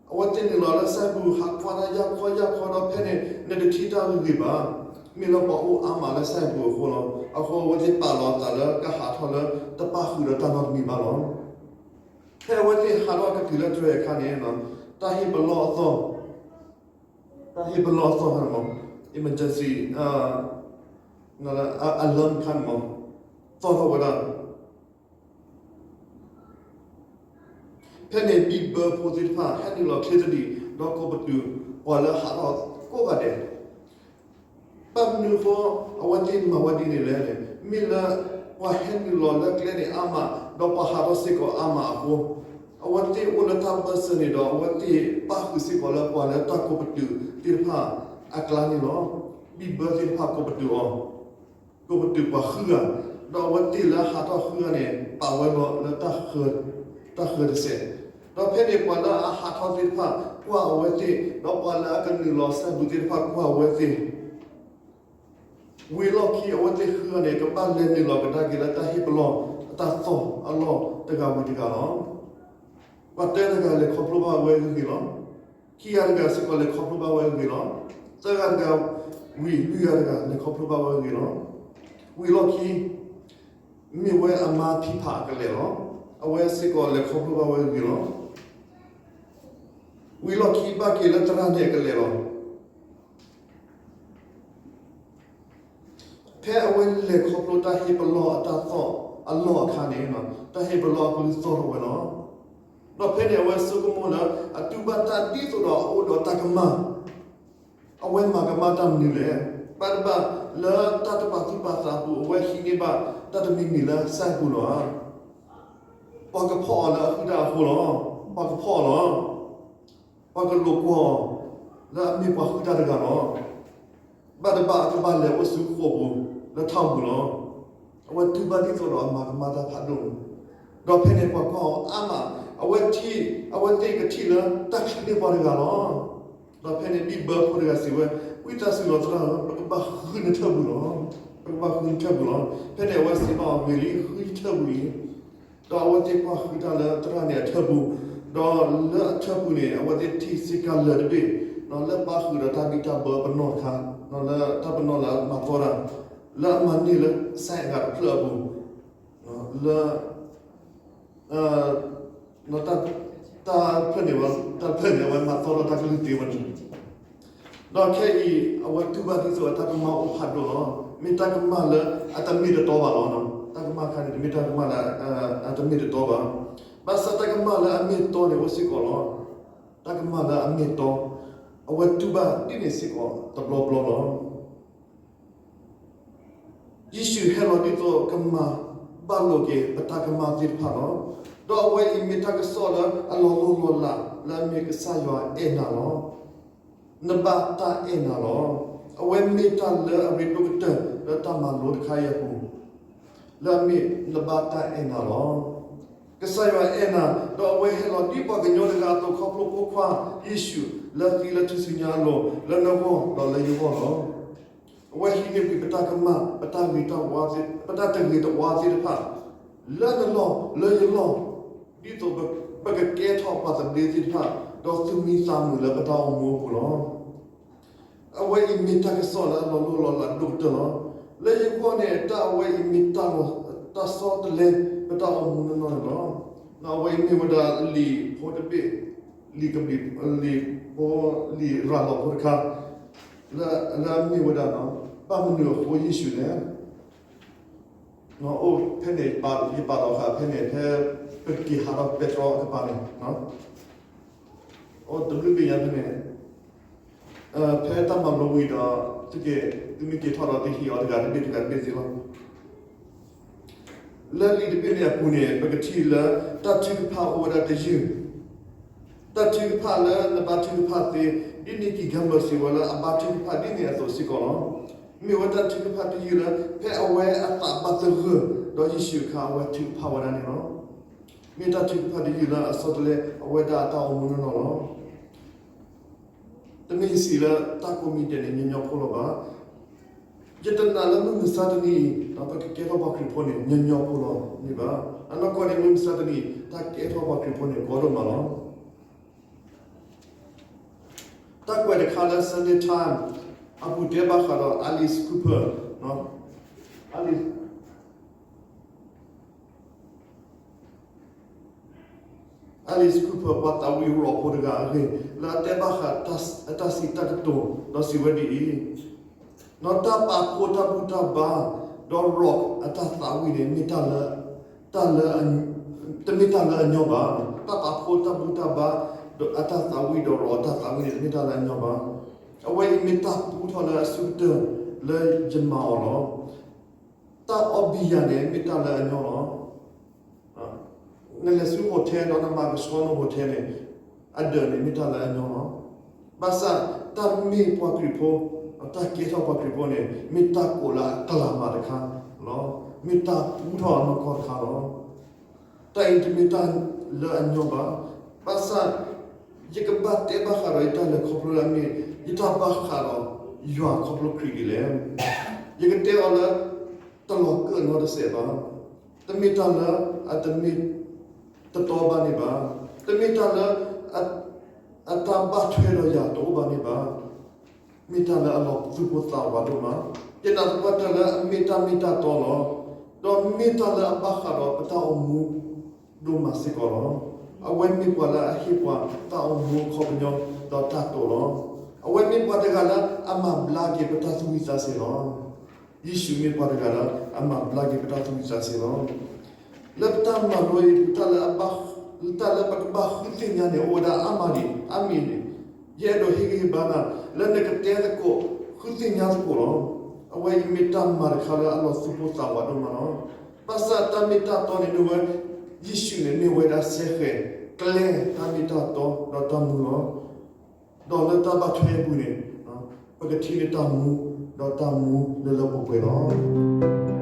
အဝဲသ့ၣ်နုာ်လီၤလၢစဲးပူၤ ဟးကွၢ်တၢ်ယၢ်ခီယၢ်ခီဒီးဖဲန့ၣ် နတထံၣ်တၢ်ဂ့ၤဂ့ၤဘၣ်. မ့ၢ်လၢပှၤအိၣ်အါမးလၢစဲးပူၤအဃိလီၤ. အဃိအဝဲသ့ၣ်ပာ်လီၤအသးလၢကဟးထီၣ်လၢတပၣ်ဃုာ်ဒီးတၢ်နီတမံၤဘၣ်လီၤ. ဖဲအဝဲသ့ၣ်ဟးထီၣ်ကတုၤလၢတြဲၤအခါန့ၣ် တၢ်ဟ့ၣ်ပလီၢ်အသီၣ် တၢ်ဟ့ၣ်ပလီၢ်အသီၣ် emergency alarm ခါန့ၣ် သီၣ်ထီၣ်ဝဲဒၣ် ဖဲန့ၣ် ဘံၣ်ဘၢဖိသ့ၣ်တဖၣ် ဟဲနုာ်လီၤချ့သဒံး ဒီးကိးပတုာ်ပှၤလၢဟးထီၣ်ကိးဂၤဒဲး ဘၣ်မနုၤအဃိ အဝဲသ့ၣ်မၤဝဲဒ်န့ၣ်လဲၣ်န့ၣ် မ့ၢ်လၢပှၤဟဲနုာ်လီၤလၢကျဲန့ၣ်အါမး ဒီးပှၤဟးထီၣ်စ့ၢ်ကီးအါမးအဃိ အဝဲသ့ၣ်အိၣ်လၢတၢ်ဘၢၣ်စၢၤန့ၣ်ဒီး အဝဲသ့ၣ်ပၣ်ဃုာ်စ့ၢ်ကီးလၢပှၤလၢတၢ်ကိးပတုာ်သ့ၣ်တဖၣ်အကျါန့ၣ်လီၤ. ဘံၣ်ဘၢသ့ၣ်တဖၣ်ကိးပတုာ်အီၤ ကိးပတုာ်ပှၤဃုဂၤ, ဒီးအဝဲသ့ၣ်လၢအဟးထီၣ်ဃုဂၤန့ၣ် ပာ်ဝဲလီၤလၢ တၢ်ဃၢတစဲး, ဒီးဖဲန့ၣ်ပှၤလၢအဟးထီၣ်သ့ၣ်တဖၣ်ကွၢ်အဝဲသ့ၣ်, ဒီးပှၤလၢအကနုာ်လီၤစဲးပူၤသ့ၣ်တဖၣ်ကွၢ်အဝဲသ့ၣ် ဝံၤလီၢ်ခံအဝဲသ့ၣ်ဃုဂၤန့ၣ် ကဘၣ်လဲၤနုာ်လီၤကဒါက့ၤလၢတၢ်ဟ့ၣ်ပလီၢ်အတၢ်သီၣ်အလီၢ်တဂၤဝံၤတဂၤလီၤ. ပှၤတဂၤတဂၤလဲၤခီဖျိဘၣ်ဝဲအဂ့ၢ်လီၤ. ခံဂၤတဂၤစ့ၢ်ကီးလဲၤခီဖျိဘၣ်ဝဲအဂ့ၢ်လီၤ. သၢဂၤတဂၤဝံၤလွံၢ်ဂၤတဂၤလဲၤခီဖျိဘၣ်ဝဲအဂ့ၢ်လီၤ. ဝံၤလီၢ်ခံ မ့ၢ်ဝဲအမါဖံဖးအကလဲၤလီၤ. အဝဲစ့ၢ်ကီးလဲၤခီဖျိဘၣ်ဝဲအဂ့ၢ်လီၤ. ဝံၤလီၢ်ခံဘၣ်က့ၤလၢသရၣ်န့ၣ်အကလဲၤလီၤ. ဖဲအဝဲလဲၤခီဖျိတၢ်ဟ့ၣ်ပလီၢ်အတၢ်သီၣ်အလီၢ်အခါန့ၣ် တၢ်ဟ့ၣ်ပလီၢ်အကလုၢ်သီၣ်ထီၣ်ဝဲလီၤ. ဒီးဖဲန့ၣ်အဝဲဆိကမိၣ်လၢ အတူၢ်ဘၣ်တၢ်ဒ်သိးဒီးအအိၣ်ဒီးတၢ်ကမၣ်, အဝဲမၤကမၣ်တၢ်မနုၤလဲၣ်. ဘၣ်တဘၣ်လၢတၢ်တပာ်သူၣ်ပာ်သးအပူၤ အဝဲဟံးန့ၢ်ဘၣ်တၢ်တမံၤမံၤလၢစဲးပူၤလီၤ. ပှၤကဖီၣ်အီၤလၢအဟုၣ်တၢ်အဃိလီၤ. ပှၤကဖီၣ်အီၤလီၤ. ပှၤကလိာ်ကွီၢ်အီၤ လၢအမ့ၢ်ပှၤဟုၣ်တၢ်တဂၤလီၤ. ဘၣ်တဘၣ်အကဘၣ်လဲၤအိၣ်ဆူဃိာ်ပူၤလၢထီၣ်ပူၤလီၤ. အဝဲတူၢ်ဘၣ်ဒ်သိးဒီးအမၤကမၣ်တၢ်ဖးဒိၣ်န့ၣ်, ဒီးဖဲန့ၣ်ပှၤကွၢ်အီၤအါမး, အဝဲထံၣ် အဝဲသ့ၣ်ကထံၣ်လၢတၢ်ချုးန့ၢ်ပှၤတဂၤလီၤ. ဒီးဖဲန့ၣ်ဘံၣ်ဘၢဖိတဂၤစံးဝဲ, ဝံသးစူၤလီၤသရၣ်ဧၢ, ပကဘၣ်ဃုနထၢၣ်ပူၤလီၤ. ပကဘၣ်ဃုနထၢၣ်ပူၤလီၤ. ဖဲန့ၣ်အဝဲစံးဘၣ်အီၤ ဂ့ၤလံ, ဃုယထၢၣ်ပူၤအံၤ ဒီးအဝဲသ့ၣ်ကွၢ်ဃုတၢ်လၢသရၣ်န့ၣ်အထၢၣ်ပူၤ, ဒီးလၢအထၢၣ်ပူၤန့ၣ် အဝဲသ့ၣ်ထံၣ်စ့ကၤလၢာ်တဘ့ၣ်, လၢပၣ်ဃုာ်ဒီးတၢ်ဘံၣ်တၢ်ဘၢပနီၣ်တခါ, လၢတၢ်ပနီၣ်လၢအမၤသီတၢ်, လၢအမၤန့ၢ်လၢစဲးအဂၤတဖျၢၣ်အပူၤ, လၢ တၢ်ဖျၢၣ်န့ၣ် တၢ်ဖျၢၣ်န့ၣ် အဝဲမၤသီထီၣ်တၢ်ကလုၢ်သ့ဝဲန့ၣ်, ဒီးခဲအံၤ အဝဲတူၢ်ဘၣ်ဒ်သိးအတၢ်ကမၣ်အိၣ်ဖးဒိၣ်လီၤ. မ့ၢ်တၢ်ကမၣ်လၢအတမ့ၢ်တတီဘၣ်လီၤ. တၢ်ကမၣ်ခါန့ၣ် တမ့ၢ်တၢ်ကမၣ်လၢအတမ့ၢ်တတီဘၣ်. ဘၣ်ဆၣ်တၢ်ကမၣ်လၢအမ့ၢ်တတီန့ၣ်အိၣ်စ့ၢ်ကီးလီၤ. တၢ်ကမၣ်လၢအမ့ၢ်တတီ အဝဲတူၢ်ဘၣ်ဒ်န့ၣ်စ့ၢ်ကီးတဘျီဘျီလီၤ. ယ့ၣ်ၡူးဟဲလီၤဒ်သိးကမၤ ဘၣ်လိာ်က့ၤပတၢ်ကမၣ်သ့ၣ်တဖၣ်လီၤ. ဒီးအဝဲအံၤမ့ၢ်တၢ်ကစီၣ်လၢအလီၤလိၢ်လီၤလးလၢအမ့ၢ်ကစၢ်ယွၤအဲၣ်နၤလီၤ. နဘၣ်တၢ်အဲၣ်နၤလီၤ. အဝဲမ့ၢ်တၢ်လၢအရ့ဒိၣ်ကတၢၢ်လၢတၢ်မၤလိတခါအံၤအပူၤ လၢအမ့ၢ်နဘၣ်တၢ်အဲၣ်နၤလီၤ. ကစၢ်ယွၤအဲၣ်နၤ, ဒီးအဝဲဟဲလီၤဒ်ပှၤကညီတဂၤအသိး ခီဖျိဖိခွါယ့ၣ်ၡူး လၢသံလၢထူၣ်စုညါအလိၤ လၢနဂီၢ်ဒီးလၢယဂီၢ်လီၤ. အဝဲဟံးန့ၢ်ကွံာ်ပတၢ်ကမၣ်, ပတၢ်ဂ့ၤတဝါ, ပတၢ်တဂ့ၤတဝါသ့ၣ်တဖၣ် လၢနလီၢ်လၢယလီၢ်, ဒ်သိးပကကဲထီၣ်ပှၤသဘျ့သ့ၣ်တဖၣ် ဒီးသူၣ်မံသးမုာ်လၢပတၢ်အိၣ်မူအပူၤလီၤ. အဝဲအံၤမ့ၢ်တၢ်ကစီၣ်လၢအလီၤလိၢ်လီၤလးဒိၣ်ကတၢၢ်လီၤ. လၢယဂီၢ်န့ၣ် တၢ်အဝဲအံၤမ့ၢ်တၢ်လီၤ, တၢ်ဆီတလဲပတၢ်အိၣ်မူနီၢ်နီၢ်န့ၣ်လီၤ. အဝဲအံၤမ့ၢ်ဝဲဒၣ်လံာ်ဖိတဘ့ၣ်, လံာ်ကဘျံး, လံာ်ဖိ, လံာ်ရၤလီၤဖိတခါ, လၢ, လၢအမ့ၢ်ဝဲဒၣ်, ဘၣ်မနုၤအဃိယ့ၣ်ၡူးလဲၣ်. အိၣ်ဖဲန့ၣ်, ယပာ်လီၤဃာ်ဖဲန့ၣ် ဖဲပက့ၤဟးထီၣ်ပဲတြီအကပၤန့ၣ်, အိၣ်တဘျုးဘ့ၣ်ညါဖဲန့ၣ်, ဖဲတၢ်မၤလိဝံၤဒီး, သုက့ၤ, သုမ့ၢ်က့ၤထီၣ်ဒီးသုဟ့ၣ်အီၤတဂၤတဘ့ၣ်တဂၤတဘ့ၣ်သ့လီၤ. လၢလံာ်တဘ့ၣ်န့ၣ်အပူၤန့ၣ် ပကထံၣ်လၢတၢ်ထုကဖၣ်အိၣ်ဝဲဒၣ်တယုၢ်, တၢ်ထုကဖၣ်လၢနဘါထုကဖၣ်သ့, ဒ်န့ၣ် Guy Gambler စံးဝဲလၢအဘါထုကဖၣ်ဒ်န့ၣ်အသိးစ့ၢ်ကီးလီၤ. မ့ၢ်ဝဲတၢ်ထုကဖၣ်တယုၢ်လၢ ဖဲအဝဲအသးဘၣ်သဂၢၢ် ဒီးယ့ၣ်ၡူးအခါ အဝဲထုကဖၣ်ဝဲဒၣ်န့ၣ်လီၤ. မ့ၢ်တၢ်ထုကဖၣ်တယုၢ်လၢအဆီတလဲအဝဲဒၣ်အတၢ်အိၣ်မူနီၢ်နီၢ်လီၤ. တမ့ၢ်ယစံးလၢတၢ်ကိးမံၤဒဲးန့ၣ် ညီညီဖိလီၤဘၣ်. ယတနာ်လၢမုၢ်မဆါတနံၤအံၤ ပကကဲထီၣ်ပှၤခရံာ်ဖိန့ၣ် ညီညီဖိလီၤန့ၣ်ဘၣ်. အနီၢ်ကီၢ်န့ၣ် မုၢ်မဆါတနံၤ တၢ်ကဲထီၣ်ပှၤခရံာ်ဖိန့ၣ် ကီဒိၣ်မးလီၤ. တၢ်ကွဲးတခါလၢ Sunday Times အပူၤတဲဘၣ်ဃးဒီး Alice Cooper, Alice Alice Cooper ပှၤသးဝံၣ်ရိၣ်ဖိတဂၤအဂ့ၢ် လၢအတဲဘၣ်ဃးအတၢ်စံးတၢ်ကတိၤ ဒီးစံးဝဲဒ်အံၤ, တၢ်ပာ်ဖှိၣ်တၢ်ဘူၣ်တၢ်ဘါ ဒီးရိၣ်အတၢ်သးဝံၣ်န့ၣ် မ့ၢ်တၢ်လၢ, တမ့ၢ်တၢ်လၢအညီဘၣ်. တၢ်ပာ်ဖှိၣ်တၢ်ဘူၣ်တၢ်ဘါ ဒီးအတၢ်သးဝံၣ် ဒီးရိၣ်အတၢ်သးဝံၣ်န့ၣ် တမ့ၢ်တၢ်လၢအညီဘၣ်. အဝဲအံၤမ့ၢ်တၢ်ပူထီၣ်လၢအဆိကတၢၢ်လၢယမၤအီၤလီၤ. တၢ်အီၣ်ဘံယၤန့ၣ် မ့ၢ်တၢ်လၢအညီလီၤ. နလဲၤဆူ hotel ဒီးနမၤကဆှီန hotel န့ၣ် အဒၢးန့ၣ် မ့ၢ်တၢ်လၢအညီလီၤ. ဘၣ်ဆၣ်တၢ်မ့ၢ်ပှၤခရံာ်ဖိ, တၢ်ကဲထီၣ်ပှၤခရံာ်ဖိန့ၣ် မ့ၢ်တၢ်ကိးလၢအကျၢၤမးတခါလီၤ. မ့ၢ်တၢ်ပူထီၣ်အနီၢ်ကီၢ်တခါလီၤ. တၢ်အံၤတမ့ၢ်တၢ်လၢအညီဘၣ်. ဘၣ်ဆၣ် ယကဘၣ်တဲဘၣ်ဃးဒီးယတၢ်လဲၤခီဖျိလၢအမ့ၢ် ယတၢ်ဘၣ်ဃးဒီးယွၤခီဖျိခရံာ်ဒ်လဲၣ်. ယကတဲအီၤလၢ တလီၤကၢၣ်နီတစဲးဘၣ်. တမ့ၢ်တၢ်လၢအတမ့ၢ်တတီဘၣ်န့ၣ်ဘၣ်. တမ့ၢ်တၢ်လၢ အတၢ်ဘၣ်ထွဲဒီးယၤတအိၣ်ဘၣ်န့ၣ်ဘၣ်. မ့ၢ်တၢ်လၢအလီၤသူၣ်ပိၢ်သးဝးဒိၣ်မး, ယနာ်သပှၢ်တၢၢ်လၢအမ့ၢ်တၢ်မ့ၢ်တၢ်တီလီၤ. ဒီးမ့ၢ်တၢ်လၢအဘၣ်ဃးဒီးပတၢ်အိၣ်မူဒိၣ်မးစ့ၢ်ကီးလီၤ. အဝဲမ့ၢ်ပှၤလၢအဟ့ၣ်ပှၤတၢ်အိၣ်မူအခီပညီဒီးတၢ်တိာ်လီၤ. အဝဲမ့ၢ်ပှၤတဂၤလၢအမၤဘျါက့ၤပတၢ်သူၣ်ဝံၣ်သးဆၢလီၤ. ယ့ၣ်ၡူးမ့ၢ်ပှၤတဂၤလၢအမၤဘျါက့ၤပတၢ်သူၣ်ဝံၣ်သးဆၢလီၤ. လၢပတၢ်မၤလိအံၤ တၢ်လၢပကဘၣ်ဃုသ့ၣ်ညါန့ၣ် အိၣ်ဝဲဒၣ်အါမးန့ၣ် အါမံၤန့ၣ်, ယအဲၣ်ဒိးဟ့ၣ်ဂံၢ်ဟ့ၣ်ဘါနၤ လၢနကတဲသကိး ဃုသ့ၣ်ညါသကိးလီၤ. အဝဲအံၤမ့ၢ်တၢ်မၤတခါလၢအလီၤသူၣ်ပိၢ်သးဝးဒိၣ်မးလီၤ. ဘၣ်ဆၣ်တၢ်မ့ၢ်တၢ်တီန့ၣ်မ့ၢ်ဝဲ ယ့ၣ်ၡူးန့ၣ်မ့ၢ်ဝဲဒၣ်စဲဃဲၤ ကျဲတၢ်မ့ၢ်တၢ်တီဒီးတၢ်မူလီၤ. ဒီးလၢတၢ်ဘၣ်ထွဲအပူၤန့ၣ် ပကထံၣ်န့ၢ်တၢ်မူ ဒီးတၢ်မူလၢလၢပှဲၤပှဲၤလီၤ.